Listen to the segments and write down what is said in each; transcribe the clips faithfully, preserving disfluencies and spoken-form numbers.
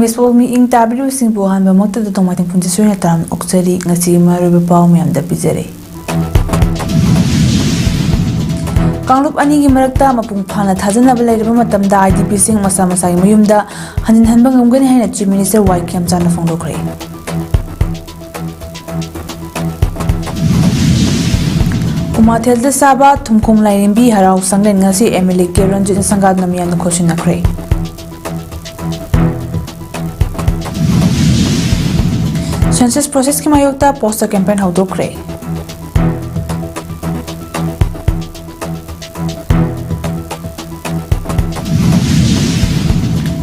Baseball ꯃꯤꯠꯌꯦꯡ ꯇꯥꯕꯤꯔꯤꯕꯁꯤꯡꯕꯨ ꯑꯍꯥꯟꯕꯃꯛꯇꯗ ꯇꯣꯡꯃꯥꯏꯊꯦꯝ ꯐꯨꯟꯖꯤꯁꯣꯏꯅ ꯇꯔꯥꯝꯅ ꯑꯣꯛꯆꯔꯤ꯫ ꯉꯁꯤꯒꯤ ꯃꯔꯨꯑꯣꯏꯕ ꯄꯥꯎ ꯃꯌꯥꯝꯗ ꯄꯤꯖꯔꯤ꯫ ꯀꯥꯡꯂꯨꯞ ꯑꯅꯤꯒꯤ ꯃꯔꯛꯇ ꯃꯄꯨꯡ ꯐꯥꯅ ꯊꯥꯖꯅꯕ ꯂꯩꯔꯕ ꯃꯇꯝꯗ IDPꯁꯤꯡ ꯃꯁꯥ ꯃꯁꯥꯒꯤ ꯃꯌꯨꯝꯗ ꯍꯟꯖꯤꯟꯍꯟꯕ ꯉꯝꯒꯅꯤ ꯍꯥꯏꯅ Chief Minister ꯋꯥꯏ ꯈꯦꯝꯆꯥꯟꯅ ꯐꯣꯡꯗꯣꯛꯈ꯭ꯔꯦ꯫ ꯎꯃꯥꯊꯦꯜꯗ ꯁꯥꯕ ꯊꯨꯝꯈꯣꯡ ꯂꯥꯏꯔꯦꯝꯕꯤ ꯍꯔꯥꯎ ꯁꯪꯂꯦꯟ ꯉꯁꯤ MLA ꯀꯦ ꯔꯟꯖꯤꯠꯅ ꯁꯪꯒꯥꯗꯨꯅ ꯃꯤꯌꯥꯝꯅ ꯈꯣꯏꯁꯤꯟꯅꯈ꯭ꯔꯦ꯫ Census processꯀꯤ ꯃꯥꯌꯣꯛꯇ poster campaign ꯍꯧꯗꯣꯛꯈ꯭ꯔꯦ꯫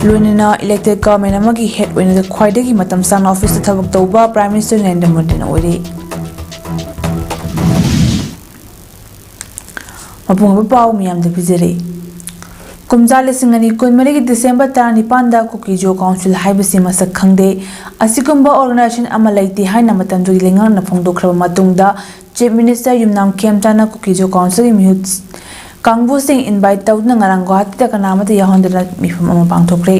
ꯂꯣꯏꯅꯅ elected government ꯑꯃꯒꯤ head ꯑꯣꯏꯅ ꯈ꯭ꯋꯥꯏꯗꯒꯤ ꯃꯇꯝ ꯁꯥꯡꯅ officeꯇ ꯊꯕꯛ ꯇꯧꯕ Prime Minister ꯅꯔꯦꯟꯗ꯭ꯔ ꯃꯣꯗꯤꯅ ꯑꯣꯏꯔꯤ꯫ ꯃꯄꯨꯡ ꯑꯣꯏꯕ ꯄꯥꯎ ꯃꯤꯌꯥꯝꯗ ꯄꯤꯖꯔꯤ꯫ ꯀꯨꯝꯖꯥ ꯂꯤꯁꯤꯡ ꯑꯅꯤ ꯀꯨꯟꯃꯔꯤꯒꯤ December ꯇꯔꯥꯅꯤꯄꯥꯟꯗ ꯀꯨꯀꯤ ꯖꯣ Council ꯍꯥꯏꯕꯁꯤ ꯃꯁꯛ ꯈꯪꯗꯦ, ꯑꯁꯤꯒꯨꯝꯕ organization ꯑꯃ ꯂꯩꯇꯦ ꯍꯥꯏꯅ ꯃꯇꯝꯗꯨꯒꯤ ꯂꯩꯉꯥꯛꯅ ꯐꯣꯡꯗꯣꯛꯈ꯭ꯔꯕ ꯃꯇꯨꯡꯗ, Chief Minister ꯌꯨꯝꯅꯥꯝ ꯈꯦꯝꯆꯥꯟꯅ ꯀꯨꯀꯤ ꯖꯣ Councilꯒꯤ ꯃꯤꯍꯨꯠ ꯀꯥꯡꯕꯨꯁꯤꯡ invite ꯇꯧꯗꯨꯅ ꯉꯔꯥꯡ ꯒꯨꯋꯥꯍꯥꯇꯤꯗ ꯀꯅꯥ ꯑꯃꯠꯇ ꯌꯥꯎꯍꯟꯗꯅ ꯃꯤꯐꯝ ꯑꯃ ꯄꯥꯡꯊꯣꯛꯈ꯭ꯔꯦ꯫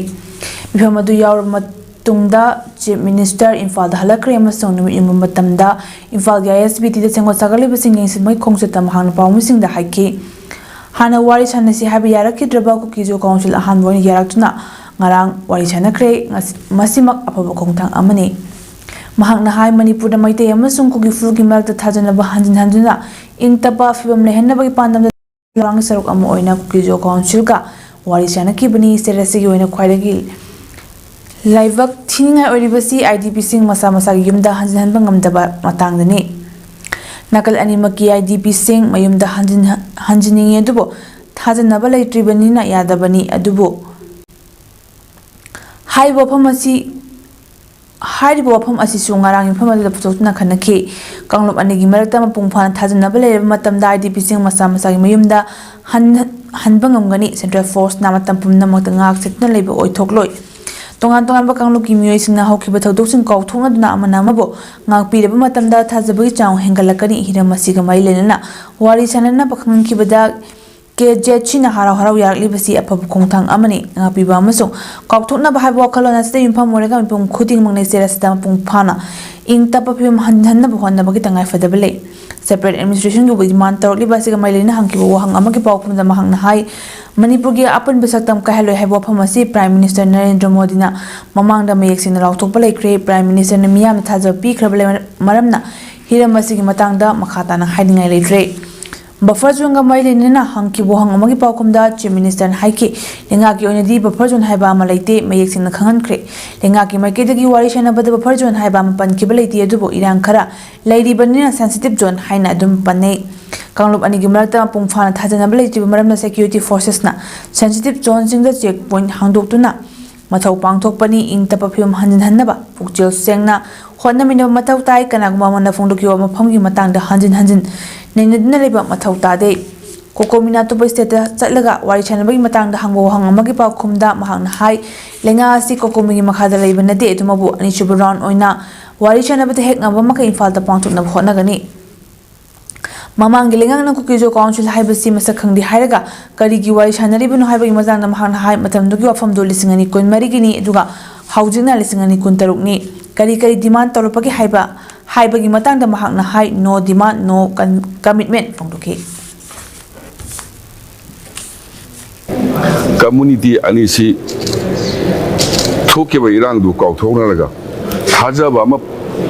ꯃꯤꯐꯝ ꯑꯗꯨ ꯌꯥꯎꯔꯕ ꯃꯇꯨꯡꯗ Chief Minister ꯏꯝꯐꯥꯜꯗ ꯍꯜꯂꯛꯈ꯭ꯔꯦ ꯑꯃꯁꯨꯡ ꯅꯨꯃꯤꯠ ꯌꯨꯡꯕ ꯃꯇꯝꯗ ꯏꯝꯐꯥꯜꯒꯤ ISBTꯗ ꯁꯦꯝꯒꯠ ꯁꯥꯒꯠꯂꯤꯕꯁꯤꯡ ꯌꯦꯡꯁꯤꯟꯕꯒꯤ ꯈꯣꯡꯆꯠꯇ ꯃꯍꯥꯛꯅ ꯄꯥꯎꯃꯤꯁꯤꯡꯗ ꯍꯥꯏꯈꯤ꯫ ꯍꯥꯟꯅ ꯋꯥꯔꯤ ꯁꯥꯟꯅꯁꯤ ꯍꯥꯏꯕ ꯌꯥꯔꯛꯈꯤꯗ꯭ꯔꯕ ꯀꯨꯀꯤ ꯖꯣ Council ꯑꯍꯥꯟꯕ ꯑꯣꯏꯅ ꯌꯥꯔꯛꯇꯨꯅ ꯉꯔꯥꯡ ꯋꯥꯔꯤ ꯁꯥꯟꯅꯈ꯭ꯔꯦ꯫ ꯉꯁꯤ-, ꯃꯁꯤꯃꯛ ꯑꯐꯕ ꯈꯣꯡꯊꯥꯡ ꯑꯃꯅꯤ꯫ ꯃꯍꯥꯛꯅ ꯍꯥꯏ, ꯃꯅꯤꯄꯨꯔꯗ ꯃꯩꯇꯩ ꯑꯃꯁꯨꯡ ꯀꯨꯀꯤ ꯐꯨꯔꯨꯞꯀꯤ ꯃꯔꯛꯇ ꯊꯥꯖꯅꯕ ꯍꯟꯖꯤꯟ ꯍꯟꯖꯤꯟꯅ ꯏꯪ ꯇꯞꯄ ꯐꯤꯕꯝ ꯂꯩꯍꯟꯅꯕꯒꯤ ꯄꯥꯟꯗꯝꯗ ꯊꯧꯔꯥꯡꯒꯤ ꯁꯔꯨꯛ ꯑꯃ ꯑꯣꯏꯅ ꯀꯨꯀꯤ ꯖꯣ Councilꯒ ꯋꯥꯔꯤ ꯁꯥꯅꯈꯤꯕꯅꯤ꯫ State ꯑꯁꯤꯒꯤ ꯑꯣꯏꯅ ꯈ꯭ꯋꯥꯏꯗꯒꯤ ꯂꯥꯏꯕꯛ ꯊꯤꯅꯤꯡꯉꯥꯏ ꯑꯣꯏꯔꯤꯕꯁꯤ IDPꯁꯤꯡ ꯃꯁꯥ ꯃꯁꯥꯒꯤ ꯌꯨꯝꯗ ꯍꯟꯖꯤꯟꯍꯟꯕ ꯉꯝꯗꯕ ꯃꯇꯥꯡꯗꯅꯤ꯫ ꯅꯥꯀꯜ ꯑꯅꯤꯃꯛꯀꯤ IDPꯁꯤꯡ ꯃꯌꯨꯝꯗ ꯍꯟꯖꯤꯟ-, ꯍꯟꯖꯤꯟꯅꯤꯡꯉꯤ, ꯑꯗꯨꯕꯨ ꯊꯥꯖꯅꯕ ꯂꯩꯇ꯭ꯔꯤꯕꯅꯤꯅ ꯌꯥꯗꯕꯅꯤ꯫ ꯑꯗꯨꯕꯨ ꯍꯥꯏꯔꯤꯕ ꯋꯥꯐꯝ ꯑꯁꯤ, ꯍꯥꯏꯔꯤꯕ ꯋꯥꯐꯝ ꯑꯁꯤꯁꯨ ꯉꯔꯥꯡ ꯃꯤꯐꯝ ꯑꯗꯨꯗ ꯄꯨꯊꯣꯛꯇꯨꯅ ꯈꯟꯅꯈꯤ꯫ ꯀꯥꯡꯂꯨꯞ ꯑꯅꯤꯒꯤ ꯃꯔꯛꯇ ꯃꯄꯨꯡ ꯐꯥꯅ ꯊꯥꯖꯅꯕ ꯂꯩꯔꯕ ꯃꯇꯝꯗ IDPꯁꯤꯡ ꯃꯁꯥ ꯃꯁꯥꯒꯤ ꯃꯌꯨꯝꯗ ꯍꯟ-, ꯍꯟꯕ ꯉꯝꯒꯅꯤ꯫ Central Forceꯅ ꯃꯇꯝ ꯄꯨꯝꯅꯃꯛꯇ ꯉꯥꯛ ꯁꯦꯠꯇꯨꯅ ꯂꯩꯕ ꯑꯣꯏꯊꯣꯛꯂꯣꯏ꯫ ꯇꯣꯉꯥꯟ ꯇꯣꯉꯥꯟꯕ ꯀꯥꯡꯂꯨꯞꯀꯤ ꯃꯤꯑꯣꯏꯁꯤꯡꯅ ꯍꯧꯈꯤꯕ ꯊꯧꯗꯣꯛꯁꯤꯡ ꯀꯥꯎꯊꯣꯛꯅꯗꯨꯅ ꯑꯃꯅ ꯑꯃꯕꯨ ꯉꯥꯛꯄꯤꯔꯕ ꯃꯇꯝꯗ ꯊꯥꯖꯕꯒꯤ ꯆꯥꯡ ꯍꯦꯟꯒꯠꯂꯛꯀꯅꯤ꯫ ꯍꯤꯔꯝ ꯑꯁꯤꯒ ꯃꯔꯤ ꯂꯩꯅꯅ ꯋꯥꯔꯤ ꯁꯥꯅꯅꯕ ꯈꯪꯍꯟꯈꯤꯕꯗ ꯀꯦ ꯖꯦꯠ ꯁꯤꯅ ꯍꯔꯥꯎ ꯍꯔꯥꯎ ꯌꯥꯔꯛꯂꯤꯕꯁꯤ ꯑꯐꯕ ꯈꯣꯡꯊꯥꯡ ꯑꯃꯅꯤ꯫ ꯉꯥꯛꯄꯤꯕ ꯑꯃꯁꯨꯡ ꯀꯥꯎꯊꯣꯛꯅꯕ ꯍꯥꯏꯕ ꯋꯥꯈꯜꯂꯣꯟ ꯑꯁꯤꯗ ꯌꯨꯝꯐꯝ ꯑꯣꯏꯔꯒ ꯃꯤꯄꯨꯝ ꯈꯨꯗꯤꯡꯃꯛ ꯂꯩꯆꯦꯜ ꯑꯁꯤꯗ ꯃꯄꯨꯡ ꯐꯥꯅ ꯏꯪ ꯇꯞꯄ ꯐꯤꯕꯝ ꯍꯟꯍꯟꯅꯕ ꯍꯣꯠꯅꯕꯒꯤ ꯇꯉꯥꯏꯐꯗꯕ ꯂꯩ꯫ Separate administration ꯒꯤ demand ꯇꯧꯔꯛꯂꯤꯕ ꯑꯁꯤꯒ ꯃꯔꯤ ꯂꯩꯅꯅ ꯍꯪꯈꯤꯕ ꯋꯥꯍꯪ ꯑꯃꯒꯤ ꯄꯥꯎꯈꯨꯝꯗ ꯃꯍꯥꯛꯅ ꯍꯥꯏ, ꯃꯅꯤꯄꯨꯔꯒꯤ ꯑꯄꯨꯟꯕ ꯁꯛꯇꯝ ꯀꯥꯏꯍꯜꯂꯣꯏ ꯍꯥꯏꯕ ꯋꯥꯐꯝ ꯑꯁꯤ Prime Minister ꯅꯔꯦꯟꯗ꯭ꯔ ꯃꯣꯗꯤꯅ ꯃꯃꯥꯡꯗ ꯃꯌꯦꯛ ꯁꯦꯡꯅ ꯂꯥꯎꯊꯣꯛꯄ ꯂꯩꯈ꯭ꯔꯦ꯫ Prime Minister ꯅ ꯃꯤꯌꯥꯝꯅ ꯊꯥꯖꯕ ꯄꯤꯈ꯭ꯔꯕ ꯂꯩ-, ꯃꯔꯝꯅ ꯍꯤꯔꯝ ꯑꯁꯤꯒꯤ ꯃꯇꯥꯡꯗ ꯃꯈꯥ ꯇꯥꯅ ꯍꯥꯏꯅꯤꯡꯉꯥꯏ ꯂꯩꯇ꯭ꯔꯦ꯫ Buffer zone ꯒ ꯃꯔꯤ ꯂꯩꯅꯅ ꯍꯪꯈꯤꯕ ꯋꯥꯍꯪ ꯑꯃꯒꯤ ꯄꯥꯎꯈꯨꯝꯗ Chief Minister ꯅ ꯍꯥꯏꯈꯤ, ꯂꯩꯉꯥꯛꯀꯤ ꯑꯣꯏꯅꯗꯤ buffer zone ꯍꯥꯏꯕ ꯑꯃ ꯂꯩꯇꯦ, ꯃꯌꯦꯛ ꯁꯦꯡꯅ ꯈꯪꯍꯟꯈ꯭ꯔꯦ꯫ ꯂꯩꯉꯥꯛꯀꯤ ꯃꯥꯏꯀꯩꯗꯒꯤ ꯋꯥꯔꯤ ꯁꯥꯟꯅꯕꯗ buffer zone ꯍꯥꯏꯕ ꯑꯃ ꯄꯟꯈꯤꯕ ꯂꯩꯇꯦ, ꯑꯗꯨꯕꯨ ꯏꯔꯥꯡ ꯈꯔ ꯂꯩꯔꯤꯕꯅꯤꯅ sensitive zone ꯍꯥꯏꯅ ꯑꯗꯨꯝ ꯄꯟꯅꯩ꯫ ꯀꯥꯡꯂꯨꯞ ꯑꯅꯤꯒꯤ ꯃꯔꯛꯇ ꯃꯄꯨꯡ ꯐꯥꯅ ꯊꯥꯖꯅꯕ ꯂꯩꯇ꯭ꯔꯤꯕ ꯃꯔꯝꯅ security forces ꯅ sensitive zone ꯁꯤꯡꯗ check point ꯍꯥꯡꯗꯣꯛꯇꯨꯅ ꯃꯊꯧ ꯄꯥꯡꯊꯣꯛꯄꯅꯤ꯫ ꯏꯪ ꯇꯞꯄ ꯐꯤꯕꯝ ꯍꯟꯖꯤꯟꯍꯟꯅꯕ ꯄꯨꯛꯆꯦꯜ ꯁꯦꯡꯅ ꯍꯣꯠꯅꯃꯤꯟꯅꯕ ꯃꯊꯧ ꯇꯥꯏ꯫ ꯀꯅꯥꯒꯨꯝꯕ ꯑꯃꯅ ꯐꯣꯡꯗꯣꯛꯈꯤꯕ ꯃꯐꯝꯒꯤ ꯃꯇꯥꯡꯗ ꯍꯟꯖꯤꯟ ꯍꯟꯖꯤꯟ ꯅꯩꯅꯗꯨꯅ ꯂꯩꯕ ꯃꯊꯧ ꯇꯥꯗꯦ꯫ ꯀꯣꯀꯣꯃꯤꯅ ꯑꯇꯣꯞꯄ state ꯇ ꯆꯠꯂꯒ ꯋꯥꯔꯤ ꯁꯥꯟꯅꯕꯒꯤ ꯃꯇꯥꯡꯗ ꯍꯪꯕ ꯋꯥꯍꯪ ꯑꯃꯒꯤ ꯄꯥꯎꯈꯨꯝꯗ ꯃꯍꯥꯛꯅ ꯍꯥꯏ, ꯂꯩꯉꯥꯛ ꯑꯁꯤ ꯀꯣꯀꯣꯃꯤꯒꯤ ꯃꯈꯥꯗ ꯂꯩꯕ ꯅꯠꯇꯦ, ꯑꯗꯨꯃꯛꯄꯨ ꯑꯅꯤꯁꯨꯕ round ꯑꯣꯏꯅ ꯋꯥꯔꯤ ꯁꯥꯟꯅꯕꯗ ꯍꯦꯛ ꯉꯝꯕ ꯃꯈꯩ ꯏꯝꯐꯥꯜꯗ ꯄꯥꯡꯊꯣꯛꯅꯕ ꯍꯣꯠꯅꯒꯅꯤ꯫ ꯃꯃꯥꯡꯒꯤ ꯂꯩꯉꯥꯛꯅ ꯀꯨꯀꯤ-ꯖꯣ council ꯍꯥꯏꯕꯁꯤ ꯃꯁꯛ ꯈꯪꯗꯦ ꯍꯥꯏꯔꯒ ꯀꯔꯤꯒꯤ ꯋꯥꯔꯤ ꯁꯥꯟꯅꯔꯤꯕꯅꯣ ꯍꯥꯏꯕꯒꯤ ꯃꯇꯥꯡꯗ ꯃꯍꯥꯛꯅ ꯍꯥꯏ, ꯃꯇꯝꯗꯨꯒꯤ ꯋꯥꯐꯝꯗꯨ ꯂꯤꯁꯤꯡ ꯑꯅꯤ ꯀꯨꯟꯃꯔꯤꯒꯤꯅꯤ, ꯑꯗꯨꯒ ꯍꯧꯖꯤꯛꯅ ꯂꯤꯁꯤꯡ ꯑꯅꯤ ꯀꯨꯟꯇꯔꯨꯛꯅꯤ꯫ ꯀꯔꯤ ꯀꯔꯤ demand ꯇꯧꯔꯛꯄꯒꯦ ꯍꯥꯏꯕ, ꯍꯥꯏꯕꯒꯤ ꯃꯇꯥꯡꯗ ꯃꯍꯥꯛꯅ ꯍꯥꯏ, "No demand, no con-, commitment" ꯐꯣꯡꯗꯣꯛꯈꯤ꯫ Community ꯑꯅꯤꯁꯤ ꯊꯣꯛꯈꯤꯕ ꯏꯔꯥꯡꯗꯨ ꯀꯥꯎꯊꯣꯛꯅꯔꯒ ꯊꯥꯖꯕ ꯑꯃ,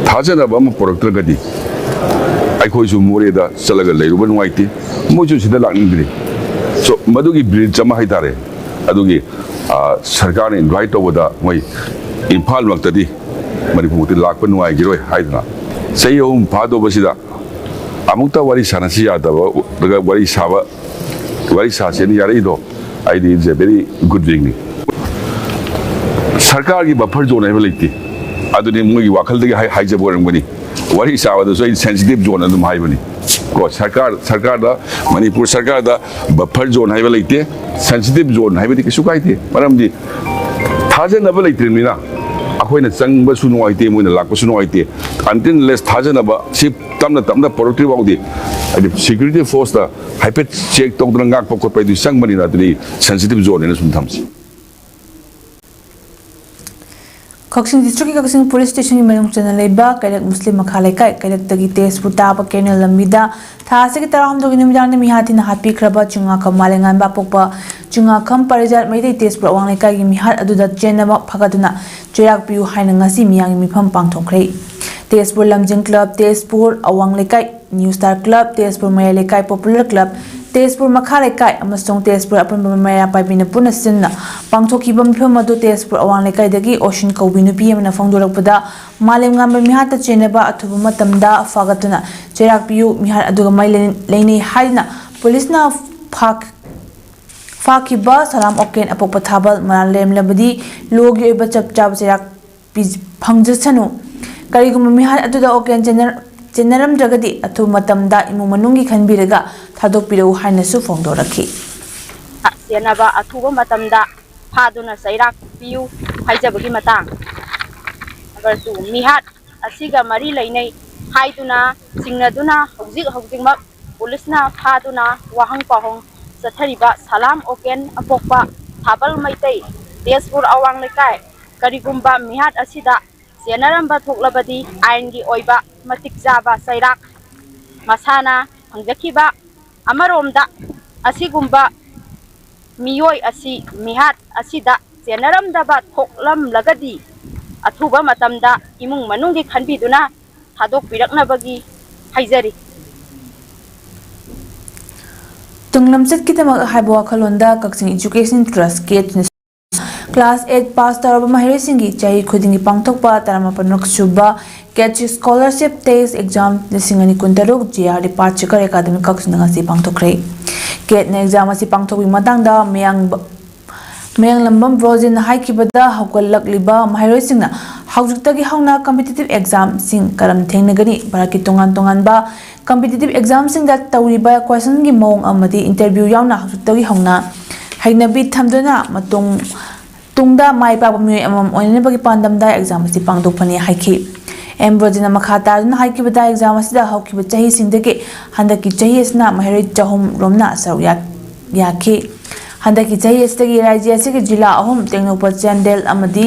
ꯊꯥꯖꯅꯕ ꯑꯃ ꯄꯨꯔꯛꯇ꯭ꯔꯒꯗꯤ ꯑꯩꯈꯣꯏꯁꯨ ꯃꯣꯔꯦꯗ ꯆꯠꯂꯒ ꯂꯩꯔꯨꯕ ꯅꯨꯡꯉꯥꯏꯇꯦ, ꯃꯣꯏꯁꯨ ꯁꯤꯗ ꯂꯥꯛꯅꯤꯡꯗ꯭ꯔꯤ꯫ So, ꯃꯗꯨꯒꯤ bridge ꯑꯃ ꯍꯥꯏꯇꯥꯔꯦ, ꯑꯗꯨꯒꯤ, ꯑ, ꯁꯔꯀꯥꯔꯅ invite ꯇꯧꯕꯗ ꯃꯣꯏ ꯏꯝꯐꯥꯜꯃꯛꯇꯗꯤ ꯃꯅꯤꯄꯨꯔꯃꯛꯇꯤ ꯂꯥꯛꯄ ꯅꯨꯡꯉꯥꯏꯈꯤꯔꯣꯏ ꯍꯥꯏꯗꯅ ꯆꯍꯤ ꯑꯍꯨꯝ ꯐꯥꯗꯧꯕꯁꯤꯗ ꯑꯃꯨꯛꯇ ꯋꯥꯔꯤ ꯁꯥꯟꯅꯁꯤ ꯌꯥꯗꯕ, ꯋꯥꯔꯤ ꯁꯥꯕ, ꯋꯥꯔꯤ ꯁꯥꯁꯦꯅ ꯌꯥꯔꯛꯏꯗꯣ, ꯑꯩꯗꯤ it's a very good thing ꯅꯤ꯫ ꯁꯔꯀꯥꯔꯒꯤ buffer zone ꯍꯥꯏꯕ ꯂꯩꯇꯦ, ꯑꯗꯨꯗꯤ ꯃꯣꯏꯒꯤ ꯋꯥꯈꯜꯗꯒꯤ ꯍꯥꯏ-, ꯍꯥꯏꯖꯕ ꯑꯣꯏꯔꯝꯒꯅꯤ꯫ ꯋꯥꯔꯤ ꯁꯥꯕꯗꯁꯨ ꯑꯩ sensitive zone ꯑꯗꯨꯝ ꯍꯥꯏꯕꯅꯤ꯫ ꯀꯣ, ꯁꯔꯀꯥꯔ, ꯁꯔꯀꯥꯔꯗ, ꯃꯅꯤꯄꯨꯔ ꯁꯔꯀꯥꯔꯗ buffer zone ꯍꯥꯏꯕ ꯂꯩꯇꯦ, sensitive zone ꯍꯥꯏꯕꯗꯤ ꯀꯩꯁꯨ ꯀꯥꯏꯗꯦ꯫ ꯃꯔꯝꯗꯤ ꯊꯥꯖꯅꯕ ꯂꯩꯇ꯭ꯔꯤꯕꯅꯤꯅ ꯑꯩꯈꯣꯏꯅ ꯆꯪꯕꯁꯨ ꯅꯨꯡꯉꯥꯏꯇꯦ, ꯃꯣꯏꯅ ꯂꯥꯛꯄꯁꯨ ꯅꯨꯡꯉꯥꯏꯇꯦ꯫ Until unless ꯊꯥꯖꯅꯕ ꯁꯤ ꯇꯞꯅ ꯇꯞꯅ ꯄꯨꯔꯛꯇ꯭ꯔꯤ ꯐꯥꯎꯗꯤ ꯍꯥꯏꯗꯤ ꯁꯦꯀ꯭ꯌꯨꯔꯤꯇꯤ ꯐꯣꯔꯁꯇ ꯍꯥꯏꯐꯦꯠ ꯆꯦꯛ ꯇꯧꯗꯅ ꯉꯥꯛꯄ ꯈꯣꯠꯄ ꯍꯥꯏꯗꯨ ꯆꯪꯕꯅꯤꯅ ꯑꯗꯨꯗꯤ ꯁꯦꯟꯁꯤꯇꯤꯚ ꯖꯣꯟꯅꯦꯅ ꯁꯨꯝ ꯊꯝꯁꯤ꯫ ꯀꯛꯆꯤꯡ ꯗꯤꯁꯇ꯭ꯔꯤꯛꯀꯤ ꯀꯛꯆꯤꯡ ꯄꯨꯂꯤꯁ ꯁ꯭ꯇꯦꯁꯟꯒꯤ ꯃꯅꯨꯡ ꯆꯟꯅ ꯂꯩꯕ ꯀꯩꯔꯛ ꯃꯨꯁꯂꯤꯝ ꯃꯈꯥ ꯂꯩꯀꯥꯏ ꯀꯩꯔꯛꯇꯒꯤ ꯇꯦꯖꯄꯨꯔ ꯇꯥꯕ ꯀꯦꯅꯦꯜ ꯂꯝꯕꯤꯗ ꯊꯥ ꯑꯁꯤꯒꯤ ꯇꯔꯥꯍꯨꯝꯗꯣꯏꯒꯤ ꯅꯨꯃꯤꯗꯥꯡꯗ ꯃꯤꯍꯥꯠ ꯊꯤꯅ ꯍꯥꯠꯄꯤꯈ꯭ꯔꯕ ꯆꯤꯡꯉꯥꯈꯝ ꯃꯥꯂꯦꯝꯉꯥꯟꯕ ꯑꯄꯣꯛꯄ ꯆꯤꯡꯉꯥꯈꯝ ꯄꯔꯤꯖꯥꯠ ꯃꯩꯇꯩ ꯇꯦꯖꯄꯨꯔ ꯑꯋꯥꯡ ꯂꯩꯀꯥꯏꯒꯤ ꯃꯤꯍꯥꯠ ꯑꯗꯨꯗ ꯆꯦꯟꯅꯕ ꯐꯒꯠꯇꯨꯅ ꯆꯩꯔꯥꯛ ꯄꯤꯌꯨ ꯍꯥꯏꯅ ꯉꯁꯤ ꯃꯤꯌꯥꯝꯒꯤ ꯃꯤꯐꯝ ꯄꯥꯡꯊꯣꯛꯈ꯭ꯔꯦ꯫ ꯇꯦꯖꯄꯨꯔ ꯂꯝꯖꯤꯡ ꯀ꯭ꯂꯕ ꯇꯦꯖꯄꯨꯔ ꯑꯋꯥꯡ ꯂꯩꯀꯥꯏ, ꯅ꯭ꯌꯨ ꯁ꯭ꯇꯥꯔ ꯀ꯭ꯂꯕ, ꯇꯦꯖꯄꯨꯔ ꯃꯌꯥꯏ ꯂꯩꯀꯥꯏ ꯄꯣꯄꯨꯂꯔ ꯀ꯭ꯂꯕ, ꯇꯦꯖꯄꯨꯔ ꯃꯈꯥ ꯂꯩꯀꯥꯏ ꯑꯃꯁꯨꯡ ꯇꯦꯖꯄꯨꯔ ꯑꯄꯨꯟꯕ ꯃꯩꯔꯥ ꯄꯥꯏꯕꯤꯅ ꯄꯨꯟꯅ ꯁꯤꯟꯅ ꯄꯥꯡꯊꯣꯛꯈꯤꯕ ꯃꯤꯐꯝ ꯑꯗꯨ ꯇꯦꯖꯄꯨꯔ ꯑꯋꯥꯡ ꯂꯩꯀꯥꯏꯗꯒꯤ ꯑꯣꯁꯤꯟ ꯀꯧꯕꯤ ꯅꯨꯄꯤ ꯑꯃꯅ ꯐꯣꯡꯗꯣꯔꯛꯄꯗ, ꯃꯥꯂꯦꯝꯉꯥꯟꯕ ꯃꯤꯍꯥꯠꯇ ꯆꯦꯟꯅꯕ ꯑꯊꯨꯕ ꯃꯇꯝꯗ ꯐꯥꯒꯠꯇꯨꯅ ꯆꯩꯔꯥꯛ ꯄꯤꯌꯨ, ꯃꯤꯍꯥꯠ ꯑꯗꯨꯒ ꯃꯔꯤ ꯂꯩꯅꯩ ꯍꯥꯏꯗꯨꯅ ꯄꯨꯂꯤꯁꯅ ꯐꯥ-, ꯐꯥꯈꯤꯕ ꯁꯂꯥꯝ ꯑꯣꯀꯦꯟ ꯑꯄꯣꯛꯄ ꯊꯥꯕꯜ ꯃꯔꯥꯜ ꯂꯩꯔꯝꯂꯕꯗꯤ ꯂꯣꯒꯤ ꯑꯣꯏꯕ ꯆꯞ ꯆꯥꯕ ꯆꯩꯔꯥꯛ ꯄꯤ-, ꯐꯪꯖꯁꯅꯨ꯫ ꯀꯔꯤꯒꯨꯝꯕ ꯃꯤꯍꯥꯠ ꯑꯗꯨꯗ ꯑꯣꯀꯦꯟ ꯆꯦꯟꯅꯔꯝꯗ꯭ꯔꯒꯗꯤ ꯑꯊꯨꯕ ꯃꯇꯝꯗ ꯏꯃꯨꯡ ꯃꯅꯨꯡꯒꯤ ꯈꯟꯕꯤꯔꯒ ꯊꯥꯗꯣꯛꯄꯤꯔꯛꯎ ꯍꯥꯏꯅꯁꯨ ꯐꯣꯡꯗꯣꯔꯛꯈꯤ꯫ ꯆꯦꯟꯅꯕ ꯑꯊꯨꯕ ꯃꯇꯝꯗ ꯐꯥꯗꯨꯅ ꯆꯩꯔꯥꯛ ꯄꯤꯌꯨ ꯍꯥꯏꯖꯕꯒꯤ ꯃꯇꯥꯡ꯫ ꯅꯝꯕꯔ ꯇꯨ, ꯃꯤꯍꯥꯠ ꯑꯁꯤꯒ ꯃꯔꯤ ꯂꯩꯅꯩ ꯍꯥꯏꯗꯨꯅ ꯆꯤꯡꯅꯗꯨꯅ ꯍꯧꯖꯤꯛ ꯍꯧꯖꯤꯛꯃꯛ ꯄꯨꯂꯤꯁꯅ ꯐꯥꯗꯨꯅ ꯋꯥꯍꯪ ꯄꯥꯎꯍꯪ ꯆꯠꯊꯔꯤꯕ ꯁꯂꯥꯝ ꯑꯣꯀꯦꯟ ꯑꯄꯣꯛꯄ ꯊꯥꯕꯜ ꯃꯩꯇꯩ, ꯇꯦꯖꯄꯨꯔ ꯑꯋꯥꯡ ꯂꯩꯀꯥꯏ, ꯀꯔꯤꯒꯨꯝꯕ ꯃꯤꯍꯥꯠ ꯑꯁꯤꯗ ꯆꯦꯟꯅꯔꯝꯕ ꯊꯣꯛꯂꯕꯗꯤ ꯑꯥꯏꯟꯒꯤ ꯑꯣꯏꯕ ꯃꯇꯤꯛ ꯆꯥꯕ ꯆꯩꯔꯥꯛ ꯃꯁꯥꯅ ꯐꯪꯖꯈꯤꯕ꯫ ꯑꯃꯔꯣꯝꯗ ꯑꯁꯤꯒꯨꯝꯕ ꯃꯤꯑꯣꯏ ꯑꯁꯤ ꯃꯤꯍꯥꯠ ꯑꯁꯤꯗ ꯆꯦꯟꯅꯔꯝꯗꯕ ꯊꯣꯛꯂꯝꯂꯒꯗꯤ ꯑꯊꯨꯕ ꯃꯇꯝꯗ ꯏꯃꯨꯡ ꯃꯅꯨꯡꯒꯤ ꯈꯟꯕꯤꯗꯨꯅ ꯊꯥꯗꯣꯛꯄꯤꯔꯛꯅꯕꯒꯤ ꯍꯥꯏꯖꯔꯤ꯫ ꯇꯨꯡꯂꯝꯆꯠꯀꯤꯗꯃꯛ ꯍꯥꯏꯕ ꯋꯥꯈꯜꯂꯣꯟꯗ ꯀꯛꯆꯤꯡ ꯏꯖꯨꯀꯦꯁꯟ ꯇ꯭ꯔꯁ, ꯀꯦꯠꯅ ꯀ꯭ꯂꯥꯁ ꯑꯩꯠ ꯄꯥꯁ ꯇꯧꯔꯕ ꯃꯍꯩꯔꯣꯏꯁꯤꯡꯒꯤ ꯆꯍꯤ ꯈꯨꯗꯤꯡꯒꯤ ꯄꯥꯡꯊꯣꯛꯄ ꯇꯔꯥꯃꯥꯄꯟ ꯁꯨꯕ ꯀꯦꯠ ꯁ꯭ꯀꯣꯂꯔꯁꯤꯞ ꯇꯦꯁ ꯑꯦꯛꯖꯥꯝ ꯂꯤꯁꯤꯡ ꯑꯅꯤ ꯀꯨꯟꯇꯔꯨꯛ ꯖꯦ ꯑꯥꯔ ꯗꯤ ꯄꯥꯠ ꯆꯦꯀꯔ ꯑꯦꯀꯥꯗꯃꯤ ꯀꯛꯆꯤꯡꯗ ꯉꯁꯤ ꯄꯥꯡꯊꯣꯛꯈ꯭ꯔꯦ꯫ ꯀꯦꯠꯅ ꯑꯦꯛꯖꯥꯝ ꯑꯁꯤ ꯄꯥꯡꯊꯣꯛꯄꯒꯤ ꯃꯇꯥꯡꯗ ꯃꯌꯥꯡꯕ-, ꯃꯌꯥꯡꯂꯝꯕꯝ ꯔꯣꯖꯤꯟꯅ ꯍꯥꯏꯈꯤꯕꯗ, ꯍꯧꯒꯠꯂꯛꯂꯤꯕ ꯃꯍꯩꯔꯣꯏꯁꯤꯡꯅ ꯍꯧꯖꯤꯛꯇꯒꯤ ꯍꯧꯅ ꯀꯝꯄꯤꯇꯤꯇꯤꯚ ꯑꯦꯛꯖꯥꯝꯁꯤꯡ ꯀꯔꯝ ꯊꯦꯡꯅꯒꯅꯤ, ꯚꯥꯔꯠꯀꯤ ꯇꯣꯉꯥꯟ ꯇꯣꯉꯥꯟꯕ ꯀꯝꯄꯤꯇꯤꯇꯤꯚ ꯑꯦꯛꯖꯥꯝꯁꯤꯡꯗ ꯇꯧꯔꯤꯕ ꯀꯣꯏꯁꯟꯒꯤ ꯃꯑꯣꯡ ꯑꯃꯗꯤ ꯏꯟꯇꯔꯚ꯭ꯌꯨ ꯌꯥꯎꯅ ꯍꯧꯖꯤꯛꯇꯒꯤ ꯍꯧꯅ ꯍꯩꯅꯕꯤ ꯊꯝꯗꯨꯅ ꯃꯇꯨꯡ ꯇꯨꯡꯗ ꯃꯥꯏ ꯄꯥꯛꯄ ꯃꯤꯑꯣꯏ ꯑꯃꯃꯝ ꯑꯣꯏꯅꯅꯕꯒꯤ ꯄꯥꯟꯗꯝꯗ ꯑꯦꯛꯖꯥꯝ ꯑꯁꯤ ꯄꯥꯡꯊꯣꯛꯄꯅꯤ ꯍꯥꯏꯈꯤ꯫ ꯑꯦꯝ ꯕ꯭ꯔꯣꯖꯤꯅ ꯃꯈꯥ ꯇꯥꯗꯨꯅ ꯍꯥꯏꯈꯤꯕꯗ, ꯑꯦꯛꯖꯥꯝ ꯑꯁꯤꯗ ꯍꯧꯈꯤꯕ ꯆꯍꯤꯁꯤꯡꯗꯒꯤ ꯍꯟꯗꯛꯀꯤ ꯆꯍꯤ ꯑꯁꯤꯅ ꯃꯍꯩꯔꯣꯏ ꯆꯍꯨꯝ ꯔꯣꯝꯅ ꯁꯔꯨꯛ ꯌꯥ-, ꯌꯥꯈꯤ꯫ ꯍꯟꯗꯛꯀꯤ ꯆꯍꯤ ꯑꯁꯤꯗꯒꯤ ꯔꯥꯖ꯭ꯌ ꯑꯁꯤꯒꯤ ꯖꯤꯂꯥ ꯑꯍꯨꯝ, ꯇꯦꯡꯅꯧꯄꯜ, ꯆꯥꯟꯗꯦꯜ ꯑꯃꯗꯤ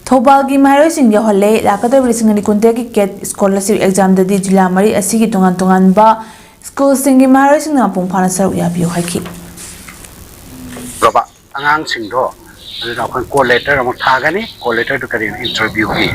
ꯊꯧꯕꯥꯜꯒꯤ ꯃꯍꯩꯔꯣꯏꯁꯤꯡ ꯌꯧꯍꯜꯂꯦ꯫ ꯂꯥꯛꯀꯗꯧꯔꯤꯕ ꯂꯤꯁꯤꯡ ꯑꯅꯤ ꯀꯨꯟꯇꯔꯦꯠꯀꯤ ꯀꯦꯠ ꯁ꯭ꯀꯣꯂꯔꯁꯤꯞ ꯑꯦꯛꯖꯥꯝꯗꯗꯤ ꯖꯤꯂꯥ ꯃꯔꯤ ꯑꯁꯤꯒꯤ ꯇꯣꯉꯥꯟ ꯇꯣꯉꯥꯟꯕ ꯁ꯭ꯀꯨꯜꯁꯤꯡꯒꯤ ꯃꯍꯩꯔꯣꯏꯁꯤꯡꯅ ꯃꯄꯨꯡ ꯐꯥꯅ ꯁꯔꯨꯛ ꯌꯥꯕꯤꯌꯨ ꯍꯥꯏꯈꯤ꯫ ꯇꯧꯔꯕ ꯑꯉꯥꯡꯁꯤꯡꯗꯣ, ꯑꯗꯨꯗ ꯑꯩꯈꯣꯏ ꯀꯣꯜ ꯂꯦꯇꯔ ꯑꯃꯨꯛ ꯊꯥꯒꯅꯤ꯫ ꯀꯣꯜ ꯂꯦꯇꯔꯗꯨ ꯀꯔꯤꯅꯣ? ꯏꯟꯇꯔꯚ꯭ꯌꯨꯒꯤ,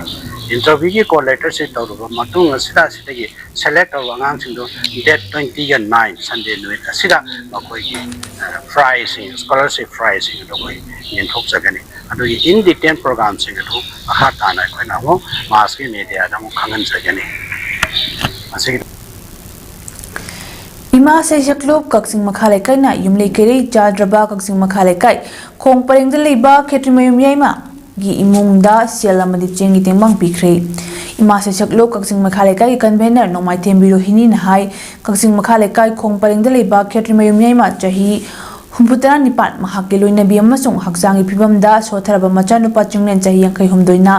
ꯏꯟꯇꯔꯚ꯭ꯌꯨꯒꯤ ꯀꯣꯜ ꯂꯦꯇꯔꯁꯤ ꯇꯧꯔꯕ ꯃꯇꯨꯡ ꯑꯁꯤꯗ, ꯑꯁꯤꯗꯒꯤ ꯁꯦꯂꯦꯛ ꯇꯧꯔꯕ ꯑꯉꯥꯡꯁꯤꯡꯗꯣ ꯗꯦꯠ ꯇ꯭ꯋꯦꯟꯇꯤꯒ ꯅꯥꯏꯟ, ꯁꯟꯗꯦ ꯅꯨꯃꯤꯠ ꯑꯁꯤꯗ ꯃꯈꯣꯏꯒꯤ, ꯑ, ꯄ꯭ꯔꯥꯏꯖꯁꯤꯡ, ꯁ꯭ꯀꯣꯂꯔꯁꯤꯞ ꯄ꯭ꯔꯥꯏꯖꯁꯤꯡ ꯑꯗꯨ ꯑꯩꯈꯣꯏ ꯌꯦꯟꯊꯣꯛꯆꯒꯅꯤ꯫ ꯑꯗꯨꯒꯤ ꯏꯟ ꯗꯤꯇꯦꯜ ꯄ꯭ꯔꯣꯒ꯭ꯔꯥꯝꯁꯤꯡ ꯑꯗꯨ ꯃꯈꯥ ꯇꯥꯅ ꯑꯩꯈꯣꯏꯅ ꯑꯃꯨꯛ ꯃꯥꯁꯀꯤ ꯃꯦꯗꯤꯌꯥꯗ ꯑꯃꯨꯛ ꯈꯪꯍꯟꯖꯒꯅꯤ꯫ ꯃꯁꯤꯒꯤ ꯏꯃꯥ ꯁꯩꯁꯛꯂꯨꯞ ꯀꯛꯆꯤꯡ ꯃꯈꯥ ꯂꯩꯀꯥꯏꯅ ꯌꯨꯝꯂꯩ ꯀꯩꯔꯩ ꯆꯥꯗ꯭ꯔꯕ ꯀꯛꯆꯤꯡ ꯃꯈꯥ ꯂꯩꯀꯥꯏ ꯈꯣꯡ ꯄꯔꯦꯡꯗ ꯂꯩꯕ ꯈꯦꯇ꯭ꯔꯤꯃꯌꯨꯝ ꯌꯥꯏꯃꯒꯤ ꯏꯃꯨꯡꯗ ꯁꯦꯜ ꯑꯃꯗꯤ ꯆꯦꯡꯒꯤ ꯇꯦꯡꯕꯥꯡ ꯄꯤꯈ꯭ꯔꯦ꯫ ꯏꯃꯥ ꯁꯩꯁꯛꯂꯨꯞ ꯀꯛꯆꯤꯡ ꯃꯈꯥ ꯂꯩꯀꯥꯏꯒꯤ ꯀꯟꯚꯦꯅꯔ ꯅꯣꯡꯃꯥꯏꯊꯦꯝꯕꯤ ꯔꯣꯍꯤꯅꯤꯅ ꯍꯥꯏ, ꯀꯛꯆꯤꯡ ꯃꯈꯥ ꯂꯩꯀꯥꯏ ꯈꯣꯡ ꯄꯔꯦꯡꯗ ꯂꯩꯕ ꯈꯦꯇ꯭ꯔꯤꯃꯌꯨꯝ ꯌꯥꯏꯃ ꯆꯍꯤ ꯍꯨꯝꯐꯨꯇꯔꯥ ꯅꯤꯄꯥꯟ, ꯃꯍꯥꯛꯀꯤ ꯂꯣꯏꯅꯕꯤ ꯑꯃꯁꯨꯡ ꯍꯛꯆꯥꯡꯒꯤ ꯐꯤꯕꯝꯗ ꯁꯣꯠꯊꯔꯕ ꯃꯆꯥꯅꯨꯄꯥ ꯆꯤꯡꯂꯦꯟ ꯆꯍꯤ ꯌꯥꯡꯈꯩ ꯍꯨꯝꯗꯣꯏꯅ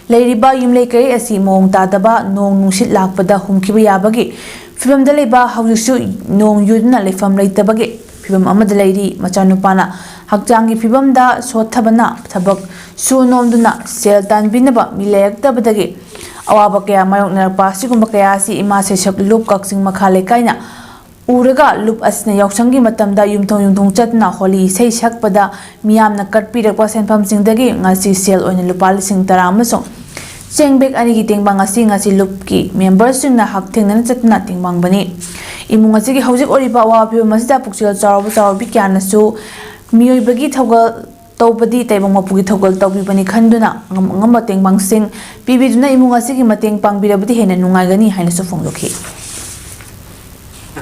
ꯂꯩꯔꯤꯕ ꯌꯨꯝꯂꯩ ꯀꯩꯔꯩ ꯑꯁꯤ ꯃꯑꯣꯡ ꯇꯥꯗꯕ, ꯅꯣꯡ ꯅꯨꯡꯁꯤꯠ ꯂꯥꯛꯄꯗ ꯍꯨꯝꯈꯤꯕ ꯌꯥꯕꯒꯤ ꯐꯤꯕꯝꯗ ꯂꯩꯕ, ꯍꯧꯖꯤꯛꯁꯨ ꯅꯣꯡ ꯌꯨꯗꯨꯅ ꯂꯩꯐꯝ ꯂꯩꯇꯕꯒꯤ ꯐꯤꯕꯝ ꯑꯃꯗ ꯂꯩꯔꯤ꯫ ꯃꯆꯥꯅꯨꯄꯥꯅ ꯍꯛꯆꯥꯡꯒꯤ ꯐꯤꯕꯝꯗ ꯁꯣꯠꯊꯕꯅ ꯊꯕꯛ ꯁꯨ ꯅꯣꯝꯗꯨꯅ ꯁꯦꯜ ꯇꯥꯟꯕꯤꯅꯕ ꯃꯤ ꯂꯩꯔꯛꯇꯕꯗꯒꯤ ꯑꯋꯥꯕ ꯀꯌꯥ ꯃꯥꯌꯣꯛꯅꯔꯛꯄ ꯑꯁꯤꯒꯨꯝꯕ ꯀꯌꯥ ꯑꯁꯤ ꯏꯃꯥ ꯁꯩꯁꯛ ꯂꯨꯞ ꯀꯛꯆꯤꯡ ꯃꯈꯥ ꯂꯩꯀꯥꯏꯅ ꯎꯔꯒ, ꯂꯨꯞ ꯑꯁꯤꯅ ꯌꯥꯎꯁꯪꯒꯤ ꯃꯇꯝꯗ ꯌꯨꯝꯊꯣꯡ ꯌꯨꯝꯊꯣꯡ ꯆꯠꯇꯨꯅ ꯍꯣꯂꯤ ꯏꯁꯩ ꯁꯛꯄꯗ ꯃꯤꯌꯥꯝꯅ ꯀꯠꯄꯤꯔꯛꯄ ꯁꯦꯟꯐꯝꯁꯤꯡꯗꯒꯤ ꯉꯁꯤ ꯁꯦꯜ ꯑꯣꯏꯅ ꯂꯨꯄꯥ ꯂꯤꯁꯤꯡ ꯇꯔꯥ ꯑꯃꯁꯨꯡ ꯆꯦꯡ ꯕꯦꯛ ꯑꯅꯤꯒꯤ ꯇꯦꯡꯕꯥꯡ ꯑꯁꯤ ꯉꯁꯤ ꯂꯨꯞꯀꯤ ꯃꯦꯝꯕꯔꯁꯤꯡꯅ ꯍꯛꯊꯦꯡꯅꯅ ꯆꯠꯇꯨꯅ ꯇꯦꯡꯕꯥꯡꯕꯅꯤ꯫ ꯏꯃꯨꯡ ꯑꯁꯤꯒꯤ ꯍꯧꯖꯤꯛ ꯑꯣꯏꯔꯤꯕ ꯑꯋꯥꯕ ꯐꯤꯕꯝ ꯑꯁꯤꯗ ꯄꯨꯛꯆꯦꯜ ꯆꯥꯎꯔꯕ ꯆꯥꯎꯔꯕꯤ ꯀꯌꯥꯅꯁꯨ ꯃꯤꯑꯣꯏꯕꯒꯤ ꯊꯧꯒꯜ ꯇꯧꯕꯗꯤ ꯇꯥꯏꯕꯪ ꯃꯄꯨꯒꯤ ꯊꯧꯒꯜ ꯇꯧꯕꯤꯕꯅꯤ ꯈꯟꯗꯨꯅ ꯑꯉꯝ ꯑꯉꯝꯕ ꯇꯦꯡꯕꯥꯡꯁꯤꯡ ꯄꯤꯕꯤꯗꯨꯅ ꯏꯃꯨꯡ ꯑꯁꯤꯒꯤ ꯃꯇꯦꯡ ꯄꯥꯡꯕꯤꯔꯕꯗꯤ ꯍꯦꯟꯅ ꯅꯨꯡꯉꯥꯏꯒꯅꯤ ꯍꯥꯏꯅꯁꯨ ꯐꯣꯡꯗꯣꯛꯈꯤ꯫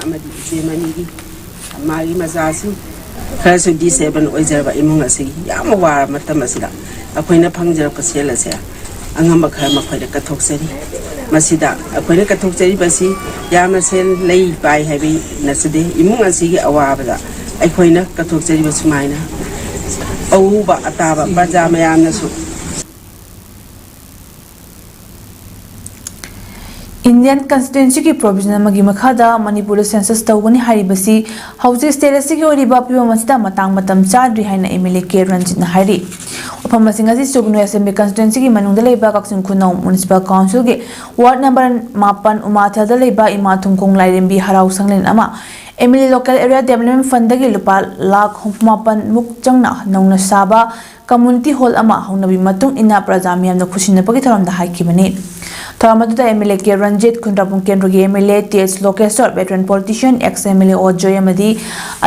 ꯑꯃꯗꯤ ꯏꯆꯦ ꯃꯅꯤꯒꯤ ꯃꯥꯒꯤ ꯃꯆꯥꯁꯤꯡ ꯈꯔꯁꯨ ꯗꯤꯁꯑꯦꯕꯜ ꯑꯣꯏꯖꯔꯕ ꯏꯃꯨꯡ ꯑꯁꯤꯒꯤ ꯌꯥꯝꯅ ꯋꯥꯔꯕ ꯃꯇꯝ ꯑꯁꯤꯗ ꯑꯩꯈꯣꯏꯅ ꯐꯪꯖꯔꯛꯄ ꯁꯦꯜ ꯑꯁꯦ ꯑꯉꯝꯕ ꯈꯔ ꯃꯈꯣꯏꯗ ꯀꯠꯊꯣꯛꯆꯔꯤ꯫ ꯃꯁꯤꯗ ꯑꯩꯈꯣꯏꯅ ꯀꯠꯊꯣꯛꯆꯔꯤꯕꯁꯤ ꯌꯥꯝꯅ ꯁꯦꯜ ꯂꯩ ꯄꯥꯏ ꯍꯥꯏꯕꯒꯤ ꯅꯠꯆꯗꯦ꯫ ꯏꯃꯨꯡ ꯑꯁꯤꯒꯤ ꯑꯋꯥꯕꯗ ꯑꯩꯈꯣꯏꯅ ꯀꯠꯊꯣꯛꯆꯔꯤꯕ ꯁꯨꯃꯥꯏꯅ ꯑꯎꯕ ꯑꯇꯥꯕ ꯄ꯭ꯔꯖꯥ ꯃꯌꯥꯝꯅꯁꯨ Indian Constitution ꯒꯤ provision ꯑꯃꯒꯤ ꯃꯈꯥꯗ ꯃꯅꯤꯄꯨꯔꯗ census ꯇꯧꯒꯅꯤ ꯍꯥꯏꯔꯤꯕꯁꯤ ꯍꯧꯖꯤꯛ state ꯑꯁꯤꯒꯤ ꯑꯣꯏꯔꯤꯕ ꯐꯤꯕꯝ ꯑꯁꯤꯗ ꯃꯇꯥꯡ ꯃꯇꯝ ꯆꯥꯗ꯭ꯔꯤ ꯍꯥꯏꯅ MLA ꯀꯦ ꯔꯟꯖꯤꯠꯅ ꯍꯥꯏꯔꯤ꯫ ꯋꯥꯐꯝ ꯑꯁꯤꯡ ꯑꯁꯤ ꯁꯨꯒꯅꯨ Assembly Constituency ꯒꯤ ꯃꯅꯨꯡꯗ ꯂꯩꯕ ꯀꯛꯆꯤꯡ ꯈꯨꯅꯧ Municipal Council ꯒꯤ ward number ꯃꯥꯄꯟ ꯎꯃꯥꯊꯦꯜꯗ ꯂꯩꯕ ꯏꯃꯥ ꯊꯨꯝꯈꯣꯡ ꯂꯥꯏꯔꯦꯝꯕꯤ ꯍꯔꯥꯎ ꯁꯪꯂꯦꯟ ꯑꯃ MLA Local Area Development Fund ꯗꯒꯤ ꯂꯨꯄꯥ ꯂꯥꯈ ꯍꯨꯝꯐꯨ ꯃꯥꯄꯟ ꯃꯨꯛ ꯆꯪꯅ ꯅꯧꯅ ꯁꯥꯕ community hall ꯑꯃ ꯍꯧꯅꯕꯤ ꯃꯇꯨꯡ ꯏꯟꯅ ꯄ꯭ꯔꯖꯥ ꯃꯤꯌꯥꯝꯅ ꯈꯨꯠꯁꯤꯟꯅꯕꯒꯤ ꯊꯧꯔꯝꯗ ꯍꯥꯏꯈꯤꯕꯅꯤ꯫ ꯊꯧꯔꯝ ꯑꯗꯨꯗ MLA ꯀꯦ ꯔꯟꯖꯤꯠ, ꯈꯨꯟꯗ꯭ꯔꯥꯛꯄꯝ ꯀꯦꯟꯗ꯭ꯔꯒꯤ MLA ꯇꯤ ꯑꯦꯁ ꯂꯣꯀꯦꯁꯣꯔ, veteran politician, ex MLA ꯑꯣ ꯖꯣꯏ ꯑꯃꯗꯤ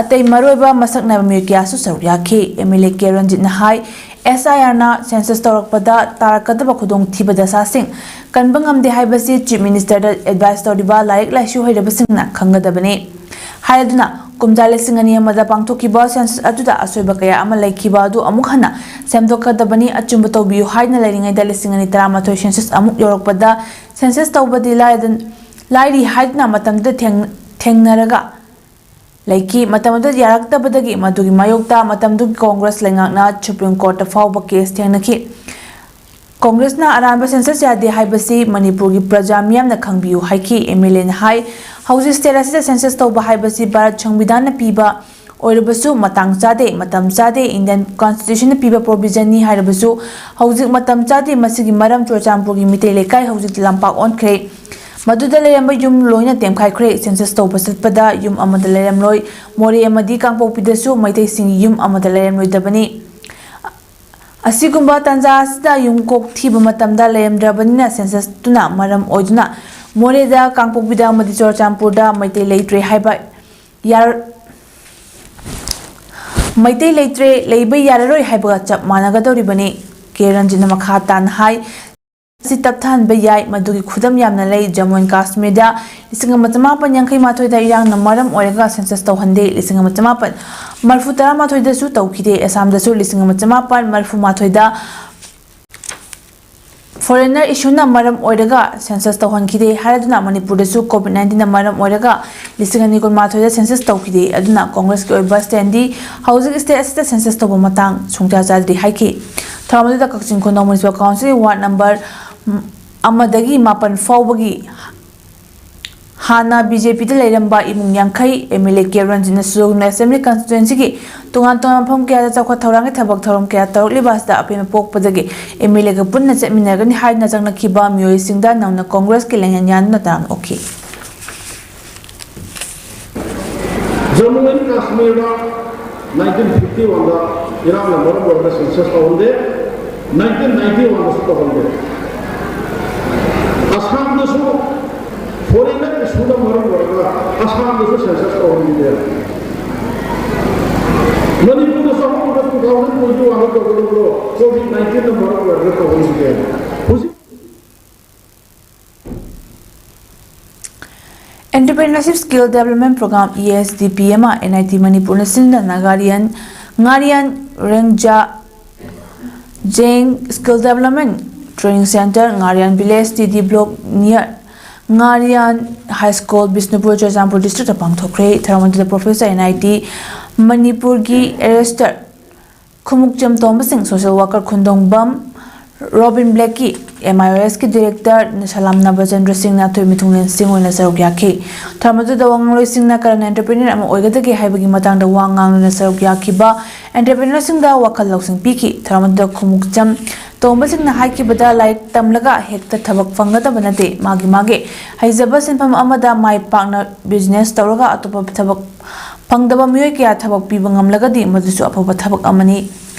ꯑꯇꯩ ꯃꯔꯨꯑꯣꯏꯕ ꯃꯁꯛ ꯅꯥꯏꯕ ꯃꯤꯑꯣꯏ ꯀꯌꯥꯁꯨ ꯁꯔꯨꯛ ꯌꯥꯈꯤ꯫ MLA ꯀꯦ ꯔꯟꯖꯤꯠꯅ ꯍꯥꯏ, SIR ꯅ census ꯇꯧꯔꯛꯄꯗ ꯇꯥꯔꯛꯀꯗꯕ ꯈꯨꯗꯣꯡꯊꯤꯕ ꯗꯁꯥꯁꯤꯡ ꯀꯟꯕ ꯉꯝꯗꯦ ꯍꯥꯏꯕꯁꯤ Chief Minister ꯗ advice ꯇꯧꯔꯤꯕ ꯂꯥꯏꯔꯤꯛ ꯂꯥꯏꯁꯨ ꯍꯩꯔꯕꯁꯤꯡꯅ ꯈꯪꯒꯗꯕꯅꯤ꯫ ꯍꯥꯏꯔꯗꯨꯅ ꯀꯨꯝꯖꯥ ꯂꯤꯁꯤꯡ ꯑꯅꯤ ꯑꯃꯗ ꯄꯥꯡꯊꯣꯛꯈꯤꯕ census ꯑꯗꯨꯗ ꯑꯁꯣꯏꯕ ꯀꯌꯥ ꯑꯃ ꯂꯩꯈꯤꯕ ꯑꯗꯨ ꯑꯃꯨꯛ ꯍꯟꯅ ꯁꯦꯝꯗꯣꯛꯀꯗꯕꯅꯤ꯫ ꯑꯆꯨꯝꯕ ꯇꯧꯕꯤꯌꯨ ꯍꯥꯏꯗꯨꯅ ꯂꯩꯔꯤꯉꯩꯗ ꯂꯤꯁꯤꯡ ꯑꯅꯤ ꯇꯔꯥꯃꯥꯊꯣꯏ census ꯑꯃꯨꯛ ꯌꯧꯔꯛꯄꯗ census ꯇꯧꯕꯗꯤ ꯂꯥꯏꯔꯗ-, ꯂꯥꯏꯔꯤ ꯍꯥꯏꯗꯨꯅ ꯃꯇꯝꯗꯨꯗ ꯊꯦꯡ-, ꯊꯦꯡꯅꯔꯒ ꯂꯩꯈꯤ꯫ ꯃꯇꯝ ꯑꯗꯨꯗ ꯌꯥꯔꯛꯇꯕꯗꯒꯤ ꯃꯗꯨꯒꯤ ꯃꯥꯌꯣꯛꯇ ꯃꯇꯝꯗꯨꯒꯤ Congress ꯂꯩꯉꯥꯛꯅ Supreme Court ꯇ ꯐꯥꯎꯕ case ꯊꯦꯡꯅꯈꯤ꯫ Congress ꯅ ꯑꯔꯥꯟꯕ census ꯌꯥꯗꯦ ꯍꯥꯏꯕꯁꯤ ꯃꯅꯤꯄꯨꯔꯒꯤ ꯄ꯭ꯔꯖꯥ ꯃꯤꯌꯥꯝꯅ ꯈꯪꯕꯤꯌꯨ ꯍꯥꯏꯈꯤ꯫ MLA ꯅ ꯍꯥꯏ, ꯍꯧꯖꯤꯛ state ꯑꯁꯤꯗ census ꯇꯧꯕ ꯍꯥꯏꯕꯁꯤ ꯚꯥꯔꯠ ꯁꯪꯕꯤꯙꯥꯟꯅ ꯄꯤꯕ ꯑꯣꯏꯔꯕꯁꯨ ꯃꯇꯥꯡ ꯆꯥꯗꯦ, ꯃꯇꯝ ꯆꯥꯗꯦ, Indian Constitution ꯅ ꯄꯤꯕ provision ꯅꯤ ꯍꯥꯏꯔꯕꯁꯨ ꯍꯧꯖꯤꯛ ꯃꯇꯝ ꯆꯥꯗꯦ꯫ ꯃꯁꯤꯒꯤ ꯃꯔꯝ ꯆꯨꯔꯆꯥꯟꯄꯨꯔꯒꯤ ꯃꯤꯇꯩ ꯂꯩꯀꯥꯏ ꯍꯧꯖꯤꯛꯇꯤ ꯂꯝꯄꯥꯛ ꯑꯣꯟꯈ꯭ꯔꯦ꯫ ꯃꯗꯨꯗ ꯂꯩꯔꯝꯕ ꯌꯨꯝ ꯂꯣꯏꯅ ꯇꯦꯝꯈꯥꯏꯈ꯭ꯔꯦ꯫ Census ꯇꯧꯕ ꯆꯠꯄꯗ ꯌꯨꯝ ꯑꯃꯗ ꯂꯩꯔꯝꯂꯣꯏ꯫ ꯃꯣꯔꯦ ꯑꯃꯗꯤ ꯀꯥꯡꯄꯣꯛꯄꯤꯗꯁꯨ ꯃꯩꯇꯩꯁꯤꯡꯒꯤ ꯌꯨꯝ ꯑꯃꯗ ꯂꯩꯔꯝꯂꯣꯏꯗꯕꯅꯤ꯫ ꯑꯁꯤꯒꯨꯝꯕ ꯇꯥꯟꯖꯥ ꯑꯁꯤꯗ ꯌꯨꯝ ꯀꯣꯛ ꯊꯤꯕ ꯃꯇꯝꯗ ꯂꯩꯔꯝꯗ꯭ꯔꯕꯅꯤꯅ census ꯇꯨꯅ ꯃꯔꯝ ꯑꯣꯏꯗꯨꯅ ꯃꯣꯔꯦꯗ, ꯀꯥꯡꯄꯣꯛꯄꯤꯗ ꯑꯃꯗꯤ ꯆꯨꯔꯆꯥꯟꯄꯨꯔꯗ ꯃꯩꯇꯩ ꯂꯩꯇ꯭ꯔꯦ ꯍꯥꯏꯕ ꯌꯥꯔ-, ꯃꯩꯇꯩ ꯂꯩꯇ꯭ꯔꯦ, ꯂꯩꯕ ꯌꯥꯔꯔꯣꯏ ꯍꯥꯏꯕꯒ ꯆꯞ ꯃꯥꯟꯅꯒꯗꯧꯔꯤꯕꯅꯤ꯫ ꯀꯦ ꯔꯟꯖꯤꯠꯅ ꯃꯈꯥ ꯇꯥꯅ ꯍꯥꯏ, ꯑꯁꯤ ꯇꯞꯊꯍꯟꯕ ꯌꯥꯏ, ꯃꯗꯨꯒꯤ ꯈꯨꯗꯝ ꯌꯥꯝꯅ ꯂꯩ꯫ ꯖꯝꯃꯨ ꯑꯦꯟ ꯀꯥꯁꯃꯤꯔꯗ ꯂꯤꯁꯤꯡ ꯑꯃ ꯆꯃꯥꯄꯟ ꯌꯥꯡꯈꯩ ꯃꯥꯊꯣꯏꯗ ꯏꯔꯥꯡꯅ ꯃꯔꯝ ꯑꯣꯏꯔꯒ census ꯇꯧꯍꯟꯗꯦ, ꯂꯤꯁꯤꯡ ꯑꯃ ꯆꯃꯥꯄꯟ ꯃꯔꯤꯐꯨ ꯇꯔꯥ ꯃꯥꯊꯣꯏꯗꯁꯨ ꯇꯧꯈꯤꯗꯦ꯫ ꯑꯁꯥꯝꯗꯁꯨ ꯂꯤꯁꯤꯡ ꯑꯃ ꯆꯃꯥꯄꯟ ꯃꯔꯤꯐꯨ ꯃꯥꯊꯣꯏꯗ foreigner issue ꯅ ꯃꯔꯝ ꯑꯣꯏꯔꯒ census ꯇꯧꯍꯟꯈꯤꯗꯦ꯫ ꯍꯥꯏꯔꯗꯨꯅ ꯃꯅꯤꯄꯨꯔꯗꯁꯨ COVID nineteen ꯅ ꯃꯔꯝ ꯑꯣꯏꯔꯒ ꯂꯤꯁꯤꯡ ꯑꯅꯤ ꯀꯨꯟꯃꯥꯊꯣꯏꯗ census ꯇꯧꯈꯤꯗꯦ꯫ ꯑꯗꯨꯅ Congress ꯀꯤ ꯑꯣꯏꯕ stand ꯗꯤ ꯍꯧꯖꯤꯛ state ꯑꯁꯤꯗ census ꯇꯧꯕ ꯃꯇꯥꯡ ꯁꯨꯡꯆꯥ ꯆꯥꯗ꯭ꯔꯤ ꯍꯥꯏꯈꯤ꯫ ꯊꯧꯔꯝ ꯑꯗꯨꯗ ꯀꯛꯆꯤꯡ ꯈꯨꯅꯧ Municipal Council ꯒꯤ ward number ꯑꯃꯗꯒꯤ ꯃꯥꯄꯟ ꯐꯥꯎꯕꯒꯤ ꯍꯥꯟꯅ ꯕꯤ ꯖꯦ ꯄꯤꯗ ꯂꯩꯔꯝꯕ ꯏꯃꯨꯡ ꯌꯥꯡꯈꯩ, ꯑꯦꯝ ꯑꯦꯜ ꯑꯦ ꯀꯦ ꯔꯟꯖꯤꯠꯅ ꯁꯨꯖꯣꯛꯅ ꯑꯦꯁꯦꯝꯕ꯭ꯂꯤ ꯀꯟꯁꯇꯤꯇ꯭ꯋꯦꯟꯁꯤꯒꯤ ꯇꯣꯉꯥꯟ ꯇꯣꯉꯥꯟꯕ ꯃꯐꯝ ꯀꯌꯥꯗ ꯆꯥꯎꯈꯠ ꯊꯧꯔꯥꯡꯒꯤ ꯊꯕꯛ ꯊꯧꯔꯝ ꯀꯌꯥ ꯇꯧꯔꯛꯂꯤꯕ ꯑꯁꯤꯗ ꯑꯄꯦꯟꯕ ꯄꯣꯛꯄꯗꯒꯤ ꯑꯦꯝ ꯑꯦꯜ ꯑꯦꯒ ꯄꯨꯟꯅ ꯆꯠꯃꯤꯟꯅꯒꯅꯤ ꯍꯥꯏꯗꯨꯅ ꯆꯪꯂꯛꯈꯤꯕ ꯃꯤꯑꯣꯏꯁꯤꯡꯗ ꯅꯧꯅ ꯀꯣꯡꯒ꯭ꯔꯦꯁꯀꯤ ꯂꯦꯡꯌꯥꯟ ꯌꯥꯟꯗꯨꯅ ꯇꯔꯥꯝꯅ ꯑꯣꯛꯈꯤ꯫ ꯖꯝꯃꯨ ꯑꯦꯟ ꯀꯥꯁꯃꯤꯔꯗ ꯅꯥꯏꯟꯇꯤꯟ ꯐꯤꯐꯇꯤ ꯋꯥꯟꯗ ꯏꯔꯥꯡꯅ ꯃꯔꯝ ꯑꯣꯏꯔꯒ ꯁꯦꯟꯁꯁ ꯇꯧꯍꯟꯗꯦ, ꯅꯥꯏꯟꯇꯤꯟ ꯅꯥꯏꯟꯇꯤ ꯋꯥꯟꯗꯁꯨ ꯇꯧꯍꯟꯗꯦ꯫ ꯑꯁꯥꯝꯗꯁꯨ ꯐꯣꯔꯦꯟꯅꯔ ꯏꯁꯨꯅ ꯃꯔꯝ ꯑꯣꯏꯔꯒ ꯑꯁꯥꯝꯗꯁꯨ ꯁꯦꯟꯁꯁ ꯇꯧꯍꯟꯈꯤꯗꯦ꯫ ꯃꯅꯤꯄꯨꯔꯗꯁꯨ ꯑꯍꯧꯕꯗ ꯇꯨ ꯊꯥꯎꯖꯟ ꯇ꯭ꯋꯦꯟꯇꯤ ꯋꯥꯟꯗ ꯇꯧꯒꯗꯕꯗꯣ ꯀꯣꯚꯤꯗ ꯅꯥꯏꯟꯇꯤꯟꯅ ꯃꯔꯝ ꯑꯣꯏꯔꯒ ꯇꯧꯍꯟꯈꯤꯗꯦ꯫ ꯍꯧꯖꯤꯛ Entrepreneurship Skill Development Program, E S D P, ꯑꯃ N I T ꯃꯅꯤꯄꯨꯔꯅ ꯁꯤꯟꯗꯨꯅ ꯉꯥꯔꯤꯌꯥꯟ, ꯉꯥꯔꯤꯌꯥꯟ ꯔꯦꯡꯖꯥ ꯖꯦꯡ Skill Development Training Center, ꯉꯥꯔꯤꯌꯥꯟ village, T D block near ꯉꯥꯔꯤꯌꯥꯟ high school, Bishnupur, Churachandpur district ꯇ ꯄꯥꯡꯊꯣꯛꯈ꯭ꯔꯦ꯫ ꯊꯧꯔꯝ ꯑꯗꯨꯗ Professor N I T ꯃꯅꯤꯄꯨꯔꯒꯤ Arrestor ꯈꯨꯃꯨꯛꯆꯝ ꯇꯣꯝꯕꯁꯤꯡ, social worker ꯈꯨꯟꯗꯣꯡꯕꯝ ꯔꯣꯕꯤꯟ ꯕ꯭ꯂꯦꯛꯀꯤ, M I O S ꯀꯤ director ꯅꯁꯥꯂꯥꯝ ꯅꯕꯆꯟꯗ꯭ꯔ ꯁꯤꯡꯅ ꯑꯊꯣꯏ ꯃꯤꯊꯨꯡꯂꯦꯟꯁꯤꯡ ꯑꯣꯏꯅ ꯁꯔꯨꯛ ꯌꯥꯈꯤ꯫ ꯊꯧꯔꯝ ꯑꯗꯨꯗ ꯋꯥ ꯉꯥꯡꯂꯣꯏꯁꯤꯡꯅ ꯀꯔꯝꯅ entrepreneur ꯑꯃ ꯑꯣꯏꯒꯗꯒꯦ ꯍꯥꯏꯕꯒꯤ ꯃꯇꯥꯡꯗ ꯋꯥ ꯉꯥꯡꯗꯨꯅ ꯁꯔꯨꯛ ꯌꯥꯈꯤꯕ entrepreneur ꯁꯤꯡꯗ ꯋꯥꯈꯜ ꯂꯧꯁꯤꯡ ꯄꯤꯈꯤ꯫ ꯊꯧꯔꯝ ꯑꯗꯨꯗ ꯈꯨꯃꯨꯛꯆꯝ ꯇꯣꯝꯕꯁꯤꯡꯅ ꯍꯥꯏꯈꯤꯕꯗ, ꯂꯥꯏꯔꯤꯛ ꯇꯝꯂꯒ ꯍꯦꯛꯇ ꯊꯕꯛ ꯐꯪꯒꯗꯕ ꯅꯠꯇꯦ꯫ ꯃꯥꯒꯤ ꯃꯥꯒꯤ ꯍꯩꯖꯕ ꯁꯤꯟꯐꯝ ꯑꯃꯗ ꯃꯥꯏ ꯄꯥꯛꯅ business ꯇꯧꯔꯒ ꯑꯇꯣꯞꯄ ꯊꯕꯛ ꯐꯪꯗꯕ ꯃꯤꯑꯣꯏ ꯀꯌꯥ ꯊꯕꯛ ꯄꯤꯕ ꯉꯝꯂꯒꯗꯤ ꯃꯗꯨꯁꯨ ꯑꯐꯕ ꯊꯕꯛ ꯑꯃꯅꯤ꯫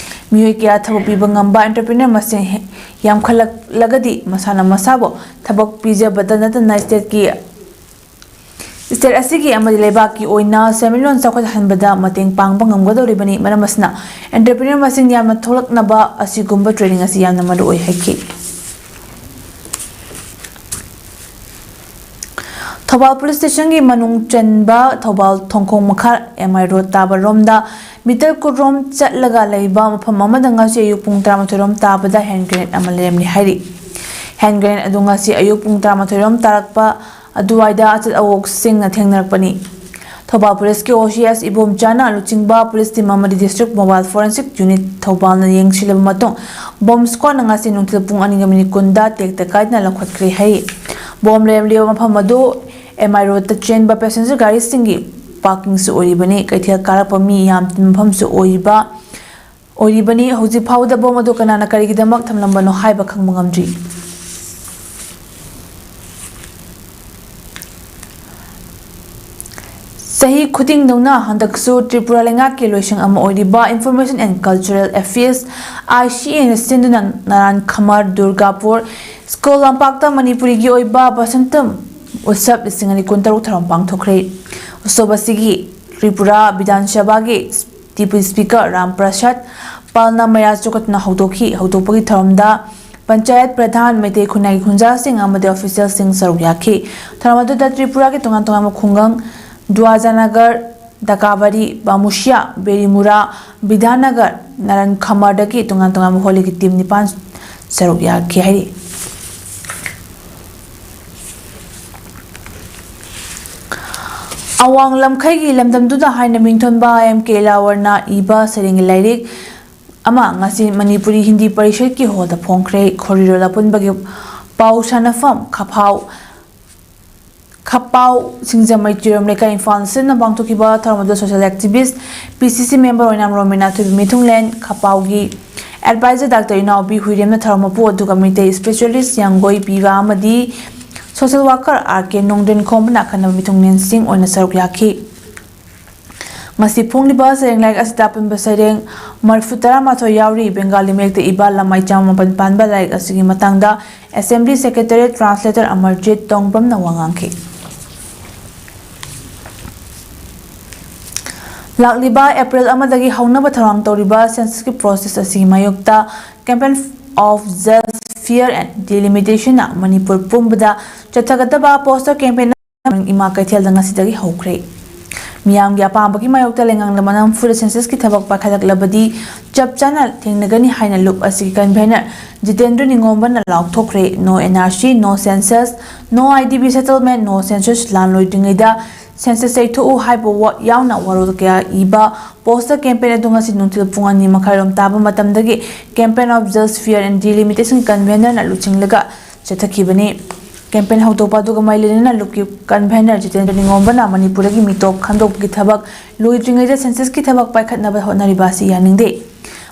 ꯃꯤꯑꯣꯏ ꯀꯌꯥ ꯊꯕꯛ ꯄꯤꯕ ꯉꯝꯕ entrepreneur ꯃꯁꯤꯡ ꯍꯦ-, ꯌꯥꯝꯈꯠꯂꯛꯂꯒꯗꯤ ꯃꯁꯥꯅ ꯃꯁꯥꯕꯨ ꯊꯕꯛ ꯄꯤꯖꯕꯗ ꯅꯠꯇꯅ state ꯀꯤ, state ꯑꯁꯤꯒꯤ ꯑꯃꯗꯤ ꯂꯩꯕꯥꯛꯀꯤ ꯑꯣꯏꯅ ꯁꯦꯟꯃꯤꯠꯂꯣꯟ ꯆꯥꯎꯈꯠꯍꯟꯕꯗ ꯃꯇꯦꯡ ꯄꯥꯡꯕ ꯉꯝꯒꯗꯧꯔꯤꯕꯅꯤ꯫ ꯃꯔꯝ ꯑꯁꯤꯅ entrepreneur ꯃꯁꯤꯡ ꯌꯥꯝꯅ ꯊꯣꯛꯂꯛꯅꯕ ꯑꯁꯤꯒꯨꯝꯕ training ꯑꯁꯤ ꯌꯥꯝꯅ ꯃꯔꯨ ꯑꯣꯏ ꯍꯥꯏꯈꯤ꯫ ꯊꯧꯕꯥꯜ police station ꯒꯤ ꯃꯅꯨꯡ ꯆꯟꯕ ꯊꯧꯕꯥꯜ ꯊꯣꯡꯈꯣꯡ ꯃꯈꯥ M I road ꯇꯥꯕ ꯔꯣꯝꯗ meter ꯀꯨꯟꯔꯣꯝ ꯆꯠꯂꯒ ꯂꯩꯕ ꯃꯐꯝ ꯑꯃꯗ ꯉꯁꯤ ꯑꯌꯨꯛ ꯄꯨꯡ ꯇꯔꯥꯃꯥꯊꯣꯏ ꯔꯣꯝ ꯇꯥꯕꯗ hand grenade ꯑꯃ ꯂꯩꯔꯝꯂꯦ ꯍꯥꯏꯔꯤ꯫ Hand grenade ꯑꯗꯨ ꯉꯁꯤ ꯑꯌꯨꯛ ꯄꯨꯡ ꯇꯔꯥꯃꯥꯊꯣꯏ ꯔꯣꯝ ꯇꯥꯔꯛꯄ ꯑꯗꯨꯋꯥꯏꯗ ꯑꯆꯠ ꯑꯋꯣꯛꯁꯤꯡꯅ ꯊꯦꯡꯅꯔꯛꯄꯅꯤ꯫ ꯊꯧꯕꯥꯜ ꯄꯨꯂꯤꯁꯀꯤ ꯑꯣ ꯁꯤ ꯑꯦꯁ ꯏꯕꯣꯝꯆꯥꯅ ꯂꯨꯆꯤꯡꯕ ꯄꯨꯂꯤꯁ ꯇꯤꯝ ꯑꯃꯗꯤ ꯗꯤꯁꯇ꯭ꯔꯤꯛ ꯃꯣꯕꯥꯏꯜ ꯐꯣꯔꯦꯟꯁꯤꯛ ꯌꯨꯅꯤꯠ ꯊꯧꯕꯥꯜꯅ ꯌꯦꯡꯁꯤꯜꯂꯕ ꯃꯇꯨꯡ, ꯕꯣꯝ ꯁ꯭ꯀ꯭ꯋꯥꯗꯅ ꯉꯁꯤ ꯅꯨꯡꯊꯤꯜ ꯄꯨꯡ ꯑꯅꯤꯒ ꯃꯤꯅꯤꯠ ꯀꯨꯟꯗ ꯇꯦꯛꯇ ꯀꯥꯏꯗꯅ ꯂꯧꯈꯠꯈ꯭ꯔꯦ ꯍꯥꯏꯔꯤ꯫ ꯕꯣꯝ ꯂꯩꯔꯝꯂꯤꯕ ꯃꯐꯝ ꯑꯗꯨ ꯑꯦꯝ ꯑꯥꯏ ꯔꯣꯗꯇ ꯆꯦꯟꯕ ꯄꯦꯁꯦꯟꯖꯔ ꯒꯥꯔꯤꯁꯤꯡꯒꯤ ꯄꯥꯔꯀꯤꯡꯁꯨ ꯑꯣꯏꯔꯤꯕꯅꯤ꯫ ꯀꯩꯊꯦꯜ ꯀꯥꯔꯛꯄ ꯃꯤ ꯌꯥꯝ ꯇꯤꯟꯕ ꯃꯐꯝꯁꯨ ꯑꯣꯏꯔꯤꯕ ꯑꯣꯏꯔꯤꯕꯅꯤ꯫ ꯍꯧꯖꯤꯛ ꯐꯥꯎꯕꯗ ꯕꯣꯝ ꯑꯗꯨ ꯀꯅꯥꯅ ꯀꯔꯤꯒꯤꯗꯃꯛ ꯊꯝꯂꯝꯕꯅꯣ ꯍꯥꯏꯕ ꯈꯪꯕ ꯉꯝꯗ꯭ꯔꯤ꯫ ꯆꯍꯤ ꯈꯨꯗꯤꯡꯗꯧꯅ ꯍꯟꯗꯛꯁꯨ ꯇ꯭ꯔꯤꯄꯨꯔꯥ ꯂꯩꯉꯥꯛꯀꯤ ꯂꯣꯏꯁꯪ ꯑꯃ ꯑꯣꯏꯔꯤꯕ Information and Cultural Affairs, I C ꯑꯦꯅ ꯁꯤꯟꯗꯨꯅ ꯅꯔꯥꯟ ꯈꯃꯔ ꯗꯨꯔꯒꯥꯄꯨꯔ ꯁ꯭ꯀꯨꯜ ꯂꯝꯄꯥꯛꯇ ꯃꯅꯤꯄꯨꯔꯤꯒꯤ ꯑꯣꯏꯕ ꯕꯁꯟꯇꯝ ꯎꯠꯁꯕ ꯂꯤꯁꯤꯡ ꯑꯅꯤ ꯀꯨꯟꯇꯔꯨꯛ ꯊꯧꯔꯝ ꯄꯥꯡꯊꯣꯛꯈ꯭ꯔꯦ꯫ ꯎꯠꯁꯕ ꯑꯁꯤꯒꯤ ꯇ꯭ꯔꯤꯄꯨꯔꯥ ꯕꯤꯙꯥꯟ ꯁꯚꯥꯒꯤ Deputy Speaker ꯔꯥꯝ ꯄ꯭ꯔꯁꯥꯗ ꯄꯥꯜꯅ ꯃꯩꯔꯥ ꯆꯨꯈꯠꯇꯨꯅ ꯍꯧꯗꯣꯛꯈꯤ꯫ ꯍꯧꯗꯣꯛꯄꯒꯤ ꯊꯧꯔꯝꯗ ꯄꯟꯆꯥꯌꯠ ꯄ꯭ꯔꯙꯥꯟ, ꯃꯩꯇꯩ ꯈꯨꯟꯅꯥꯏꯒꯤ ꯈꯨꯟꯖꯥꯁꯤꯡ ꯑꯃꯗꯤ ꯑꯣꯐꯤꯁꯤꯌꯦꯜꯁꯤꯡ ꯁꯔꯨꯛ ꯌꯥꯈꯤ꯫ ꯊꯧꯔꯝ ꯑꯗꯨꯗ ꯇ꯭ꯔꯤꯄꯨꯔꯥꯒꯤ ꯇꯣꯉꯥꯟ ꯇꯣꯉꯥꯟꯕ ꯈꯨꯡꯒꯪ, ꯗꯨꯋꯥꯖꯥꯅꯒꯔ, ꯗꯀꯥꯕꯥꯔꯤ, ꯕꯥꯃꯨꯁꯤꯌꯥ, ꯕꯦꯔꯤꯃꯨꯔꯥ, ꯕꯤꯙꯥꯟꯅꯒꯔ, ꯅꯔꯟ ꯈꯃꯔꯗꯒꯤ ꯇꯣꯉꯥꯟ ꯇꯣꯉꯥꯟꯕ ꯍꯣꯂꯤꯒꯤ ꯇꯤꯝ ꯅꯤꯄꯥꯟ ꯁꯔꯨꯛ ꯌꯥꯈꯤ ꯍꯥꯏꯔꯤ꯫ ꯑꯋꯥꯡ ꯂꯝꯈꯩꯒꯤ ꯂꯝꯗꯝꯗꯨꯗ ꯍꯥꯏꯅ ꯃꯤꯡꯊꯣꯟꯕ ꯑꯦꯝ ꯀꯦ ꯂꯥꯋꯔꯅ ꯏꯕ ꯁꯩꯔꯦꯡꯒꯤ ꯂꯥꯏꯔꯤꯛ ꯑꯃ ꯉꯁꯤ ꯃꯅꯤꯄꯨꯔꯤ ꯍꯤꯟꯗꯤ ꯄꯔꯤꯁꯠꯀꯤ ꯍꯣꯜꯗ ꯐꯣꯡꯈ꯭ꯔꯦ꯫ ꯈꯣꯔꯤꯔꯣꯜ ꯑꯄꯨꯟꯕꯒꯤ ꯄꯥꯎ ꯁꯥꯟꯅꯐꯝ ꯈꯐꯥꯎ, ꯈꯄꯥꯎ ꯁꯤꯡꯖꯃꯩ ꯆꯤꯔꯣꯝ ꯂꯩꯀꯥꯏ ꯏꯝꯐꯥꯜꯅ ꯁꯤꯟꯅ ꯄꯥꯡꯊꯣꯛꯈꯤꯕ ꯊꯧꯔꯝ ꯑꯗꯨ ꯁꯣꯁꯤꯌꯦꯜ ꯑꯦꯛꯇꯤꯚꯤꯁ, ꯄꯤ ꯁꯤ ꯁꯤ ꯃꯦꯝꯕꯔ ꯑꯣꯏꯅꯥꯝ ꯔꯣꯃꯤꯅꯥ ꯊꯣꯏꯕꯤ ꯃꯤꯊꯨꯡꯂꯦꯟ, ꯈꯄꯥꯎꯒꯤ ꯑꯦꯗꯚꯥꯏꯖꯔ ꯗꯥꯛꯇꯔ ꯏꯅꯥꯎꯕꯤ ꯍꯨꯏꯔꯦꯝꯅ ꯊꯧꯔꯝ ꯃꯄꯨ ꯑꯗꯨꯒ ꯃꯩꯇꯩ ꯏꯁꯄꯦꯁꯤꯌꯦꯂꯤꯁ ꯌꯥꯡꯒꯣꯏ ꯄꯤꯕ ꯑꯃꯗꯤ ꯁꯣꯁꯤꯌꯦꯜ ꯋꯥꯀꯔ ꯑꯥꯔ ꯀꯦ ꯅꯣꯡꯗ꯭ꯔꯦꯟ ꯈꯣꯝꯕꯅ ꯑꯈꯟꯅꯕ ꯃꯤꯊꯨꯡꯂꯦꯟꯁꯤꯡ ꯑꯣꯏꯅ ꯁꯔꯨꯛ ꯌꯥꯈꯤ꯫ ꯉꯁꯤ ꯐꯣꯡꯂꯤꯕ ꯁꯩꯔꯦꯡ ꯂꯥꯏꯔꯤꯛ ꯑꯁꯤꯗ ꯑꯄꯨꯟꯕ ꯁꯩꯔꯦꯡ ꯃꯔꯤꯐꯨ ꯇꯔꯥꯃꯥꯊꯣꯏ ꯌꯥꯎꯔꯤ꯫ ꯕꯦꯡꯒꯥꯂꯤ ꯃꯌꯦꯛꯇ ꯏꯕ ꯂꯃꯥꯏ ꯆꯥꯝꯃꯥꯄꯟ ꯄꯥꯟꯕ ꯂꯥꯏꯔꯤꯛ ꯑꯁꯤꯒꯤ ꯃꯇꯥꯡꯗ ꯑꯦꯁꯦꯝꯕ꯭ꯂꯤ ꯁꯦꯀ꯭ꯔꯦꯇꯔꯤ ꯇ꯭ꯔꯥꯟꯁꯂꯦꯇꯔ ꯑꯃꯔꯖꯤꯠ ꯇꯣꯡꯕ꯭ꯔꯝꯅ ꯋꯥ ꯉꯥꯡꯈꯤ꯫ ꯂꯥꯛꯂꯤꯕ ꯑꯦꯄ꯭ꯔꯤꯜ ꯑꯃꯗꯒꯤ ꯍꯧꯅꯕ ꯊꯧꯔꯥꯡ ꯇꯧꯔꯤꯕ ꯁꯦꯟꯁꯁꯀꯤ ꯄ꯭ꯔꯣꯁꯦꯁ ꯑꯁꯤꯒꯤ ꯃꯥꯌꯣꯛꯇ Campaign of Just Fair and Delimitation ꯅ ꯃꯅꯤꯄꯨꯔ ꯄꯨꯝꯕꯗ ꯆꯠꯊꯒꯗꯕ ꯄꯣꯁꯇꯔ ꯀꯦꯝꯄꯦꯟ ꯏꯃꯥ ꯀꯩꯊꯦꯜꯗ ꯉꯁꯤꯗꯒꯤ ꯍꯧꯈ꯭ꯔꯦ꯫ ꯃꯤꯌꯥꯝꯒꯤ ꯑꯄꯥꯝꯕꯒꯤ ꯃꯥꯌꯣꯛꯇ ꯂꯩꯉꯥꯛꯅ ꯅꯝꯐꯨꯗ ꯁꯦꯟꯁꯁꯀꯤ ꯊꯕꯛ ꯄꯥꯏꯈꯠꯂꯛꯂꯕꯗꯤ ꯆꯞ ꯆꯥꯅ ꯊꯦꯡꯅꯒꯅꯤ ꯍꯥꯏꯅ ꯂꯨꯞ ꯑꯁꯤꯒꯤ ꯀꯟꯚꯦꯅꯔ ꯖꯤꯇꯦꯟꯗ꯭ꯔ ꯅꯤꯉꯣꯝꯕꯅ ꯂꯥꯎꯊꯣꯛꯈ꯭ꯔꯦ꯫ No N R C, no census, no I D P settlement, no census, ꯂꯥꯟ ꯂꯣꯏꯗ꯭ꯔꯤꯉꯩꯗ ꯁꯦꯟꯁꯁ ꯌꯩꯊꯣꯛꯎ ꯍꯥꯏꯕ ꯋꯥ- ꯌꯥꯎꯅ ꯋꯥꯔꯣꯜ ꯀꯌꯥ ꯏꯕ ꯄꯣꯁꯇꯔ ꯀꯦꯝꯄꯦꯟ ꯑꯗꯨ ꯉꯁꯤ ꯅꯨꯡꯊꯤꯜ ꯄꯨꯡ ꯑꯅꯤ ꯃꯈꯥꯏꯔꯣꯝ ꯇꯥꯕ ꯃꯇꯝꯗꯒꯤ Campaign of Just Fair and Delimitation ꯀꯟꯚꯦꯅꯔꯅ ꯂꯨꯆꯤꯡꯂꯒ ꯆꯠꯊꯈꯤꯕꯅꯤ꯫ ꯀꯦꯝꯄꯦꯟ ꯍꯧꯗꯣꯛꯄ ꯑꯗꯨꯒ ꯃꯔꯤ ꯂꯩꯅꯅ ꯂꯨꯞꯀꯤ ꯀꯟꯚꯦꯅꯔ ꯖꯤꯇꯦꯟꯗ꯭ꯔ ꯅꯤꯉꯣꯝꯕꯅ ꯃꯅꯤꯄꯨꯔꯗꯒꯤ ꯃꯤꯇꯣꯞ ꯈꯟꯗꯣꯛꯄꯒꯤ ꯊꯕꯛ ꯂꯣꯏꯗ꯭ꯔꯤꯉꯩꯗ ꯁꯦꯟꯁꯁꯀꯤ ꯊꯕꯛ ꯄꯥꯏꯈꯠꯅꯕ ꯍꯣꯠꯅꯔꯤꯕ ꯑꯁꯤ ꯌꯥꯅꯤꯡꯗꯦ꯫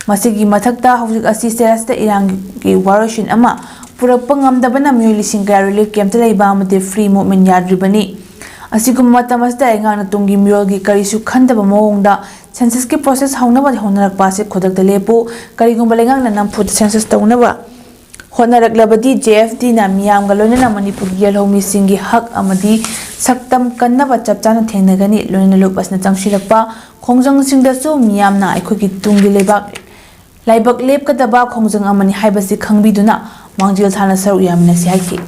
ꯃꯁꯤꯒꯤ ꯃꯊꯛꯇ ꯍꯧꯖꯤꯛ ꯑꯁꯤ ꯁꯦꯟꯁꯇ ꯏꯔꯥꯡꯒꯤ ꯋꯥꯔꯣꯏꯁꯤꯟ ꯑꯃ ꯄꯨꯔꯛꯄ ꯉꯝꯗꯕꯅ ꯃꯤꯑꯣꯏ ꯂꯤꯁꯤꯡ ꯀꯌꯥ ꯔꯤꯂꯤꯐ ꯀꯦꯝꯞꯇ ꯂꯩꯕ ꯑꯃꯗꯤ ꯐ꯭ꯔꯤ ꯃꯨꯚꯃꯦꯟ ꯌꯥꯗ꯭ꯔꯤꯕꯅꯤ꯫ ꯑꯁꯤꯒꯨꯝꯕ ꯃꯇꯝ ꯑꯁꯤꯗ ꯑꯩꯍꯥꯛꯅ ꯇꯨꯡꯒꯤ ꯃꯤꯔꯣꯜꯒꯤ ꯀꯔꯤꯁꯨ ꯈꯟꯗꯕ ꯃꯑꯣꯡꯗ ꯁꯦꯟꯁꯁꯀꯤ ꯄ꯭ꯔꯣꯁꯦꯁ ꯍꯧꯅꯕ ꯍꯣꯠꯅꯔꯛꯄ ꯑꯁꯤ ꯈꯨꯗꯛꯇ ꯂꯦꯞꯄꯨ꯫ ꯀꯔꯤꯒꯨꯝꯕ ꯂꯩꯉꯥꯛꯅ ꯅꯝꯐꯨꯗ ꯁꯦꯟꯁꯁ ꯇꯧꯅꯕ ꯍꯣꯠꯅꯔꯛꯂꯕꯗꯤ J F Dꯅ ꯃꯤꯌꯥꯝꯒ ꯂꯣꯏꯅꯅ ꯃꯅꯤꯄꯨꯔꯒꯤ ꯌꯦꯜꯍꯧꯃꯤꯁꯤꯡꯒꯤ ꯍꯛ ꯑꯃꯗꯤ ꯁꯛꯇꯝ ꯀꯟꯅꯕ ꯆꯞ ꯆꯥꯅ ꯊꯦꯡꯅꯒꯅꯤ꯫ ꯂꯣꯏꯅꯅ ꯂꯨꯞ ꯑꯁꯤꯅ ꯆꯪꯁꯤꯜꯂꯛꯄ ꯈꯣꯡꯖꯪꯁꯤꯡꯗꯁꯨ ꯃꯤꯌꯥꯝꯅ ꯑꯩꯈꯣꯏꯒꯤ ꯇꯨꯡꯒꯤ ꯂꯩꯕꯥꯛ ꯂꯥꯏꯕꯛ ꯂꯦꯞꯀꯗꯕ ꯈꯣꯡꯖꯪ ꯑꯃꯅꯤ ꯍꯥꯏꯕꯁꯤ ꯈꯪꯕꯤꯗꯨꯅ ꯃꯥꯡꯖꯤꯜ ꯊꯥꯅ ꯁꯔꯨꯛ ꯌꯥꯃꯤꯟꯅꯁꯤ ꯍꯥꯏꯈꯤ꯫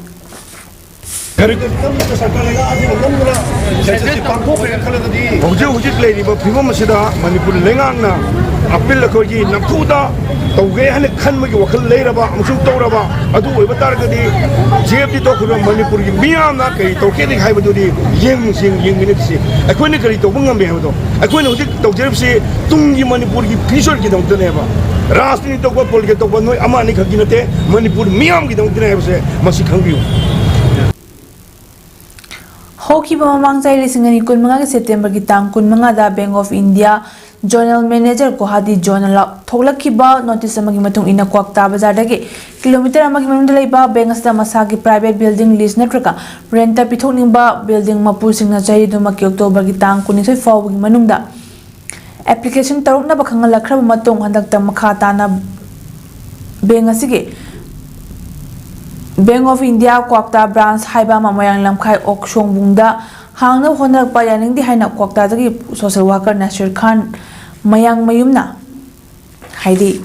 ꯀꯔꯤꯒꯨꯝꯕ ꯁꯔꯀꯥꯔ ꯂꯩꯉꯥꯛ ꯑꯁꯤꯅ ꯅꯝꯗꯨꯅ ꯁꯦꯟꯁꯁꯁꯤ ꯄꯥꯡꯊꯣꯛꯈ꯭ꯔꯦꯅ ꯈꯜꯂꯒꯗꯤ ꯍꯧꯖꯤꯛ ꯍꯧꯖꯤꯛ ꯂꯩꯔꯤꯕ ꯐꯤꯕꯝ ꯑꯁꯤꯗ ꯃꯅꯤꯄꯨꯔ ꯂꯩꯉꯥꯛꯅ ꯑꯄꯤꯜ ꯑꯩꯈꯣꯏꯒꯤ ꯅꯝꯐꯨꯗ ꯇꯧꯒꯦ ꯍꯥꯏꯅ ꯈꯟꯕꯒꯤ ꯋꯥꯈꯜ ꯂꯩꯔꯕ ꯑꯃꯁꯨꯡ ꯇꯧꯔꯕ ꯑꯗꯨ ꯑꯣꯏꯕ ꯇꯥꯔꯒꯗꯤ J F D ꯊꯣꯛꯈꯤꯕ ꯃꯅꯤꯄꯨꯔꯒꯤ ꯃꯤꯌꯥꯝꯅ ꯀꯔꯤ ꯇꯧꯔꯛꯀꯦ ꯍꯥꯏꯕꯗꯨꯗꯤ ꯌꯦꯡꯃꯤꯟꯅꯁꯤ, ꯌꯦꯡꯃꯤꯟꯅꯁꯤ꯫ ꯑꯩꯈꯣꯏꯅ ꯀꯔꯤ ꯇꯧꯕ ꯉꯝꯃꯤ ꯍꯥꯏꯕꯗꯣ꯫ ꯑꯩꯈꯣꯏꯅ ꯍꯧꯖꯤꯛ ꯇꯧꯖꯔꯤꯕꯁꯤ ꯇꯨꯡꯒꯤ ꯃꯅꯤꯄꯨꯔꯒꯤ ꯐ꯭ꯌꯨꯆꯔꯒꯤꯗꯃꯛꯇꯅꯦꯕ꯫ ꯔꯥꯖꯅꯤꯇꯤ ꯇꯧꯕ, ꯄꯣꯂꯤꯇꯤꯀꯦꯜ ꯇꯧꯕ ꯅꯣꯏ ꯑꯃ ꯑꯅꯤ ꯈꯛꯀꯤ ꯅꯠꯇꯦ, ꯃꯅꯤꯄꯨꯔ ꯃꯤꯌꯥꯝꯒꯤꯗꯃꯛꯇꯅꯦ ꯍꯥꯏꯕꯁꯦ ꯃꯁꯤ ꯈꯪꯕꯤꯌꯨ꯫ ꯍꯧꯈꯤꯕ ꯃꯃꯥꯡ ꯆꯍꯤ ꯂꯤꯁꯤꯡ ꯑꯅꯤ ꯀꯨꯟꯃꯉꯥꯒꯤ ꯁꯦꯞꯇꯦꯝꯕꯔꯒꯤ ꯇꯥꯡ ꯀꯨꯟꯃꯉꯥꯗ Bank of India Zonal Manager Guwahati Zonal ꯊꯣꯛꯂꯛꯈꯤꯕ ꯅꯣꯇꯤꯁ ꯑꯃꯒꯤ ꯃꯇꯨꯡ ꯏꯟꯅ ꯀ꯭ꯋꯥꯛꯇꯥ ꯕꯖꯥꯔꯗꯒꯤ ꯀꯤꯂꯣꯃꯤꯇꯔ ꯑꯃꯒꯤ ꯃꯅꯨꯡꯗ ꯂꯩꯕ ꯕꯦꯡꯛ ꯑꯁꯤꯗ ꯃꯁꯥꯒꯤ ꯄ꯭ꯔꯥꯏꯚꯦꯠ ꯕꯤꯜꯗꯤꯡ ꯂꯤꯖ ꯅꯠꯇ꯭ꯔꯒ ꯔꯦꯟꯠꯇ ꯄꯤꯊꯣꯛꯅꯤꯡꯕ ꯕꯤꯜꯗꯤꯡ ꯃꯄꯨꯁꯤꯡꯅ ꯆꯍꯤ ꯑꯗꯨꯃꯛꯀꯤ ꯑꯣꯛꯇꯣꯕꯔꯒꯤ ꯇꯥꯡ ꯀꯨꯟꯅꯤꯊꯣꯏ ꯐꯥꯎꯕꯒꯤ ꯃꯅꯨꯡꯗ ꯑꯦꯄ꯭ꯂꯤꯀꯦꯁꯟ ꯇꯧꯔꯛꯅꯕ ꯈꯪꯍꯜꯂꯛꯈ꯭ꯔꯕ ꯃꯇꯨꯡ ꯍꯟꯗꯛꯇ ꯃꯈꯥ ꯇꯥꯅ ꯕꯦꯡꯛ ꯑꯁꯤꯒꯤ Bank of India ꯀ꯭ꯋꯥꯛꯇꯥ ꯕ꯭ꯔꯥꯟꯁ ꯍꯥꯏꯕ ꯑꯃ ꯃꯣꯏꯔꯥꯡ ꯂꯝꯈꯥꯏ ꯑꯣꯛꯁꯣꯡꯕꯨꯡꯗ ꯍꯥꯡꯅꯕ ꯍꯣꯠꯅꯔꯛꯄ ꯌꯥꯅꯤꯡꯗꯦ ꯍꯥꯏꯅ ꯀ꯭ꯋꯥꯛꯇꯥꯗꯒꯤ ꯁꯣꯁꯦꯜ ꯋꯥꯀꯔ ꯅꯁꯤꯔ ꯈꯥꯟ ꯃꯌꯥꯡꯃꯌꯨꯝꯅ ꯍꯥꯏꯔꯤ꯫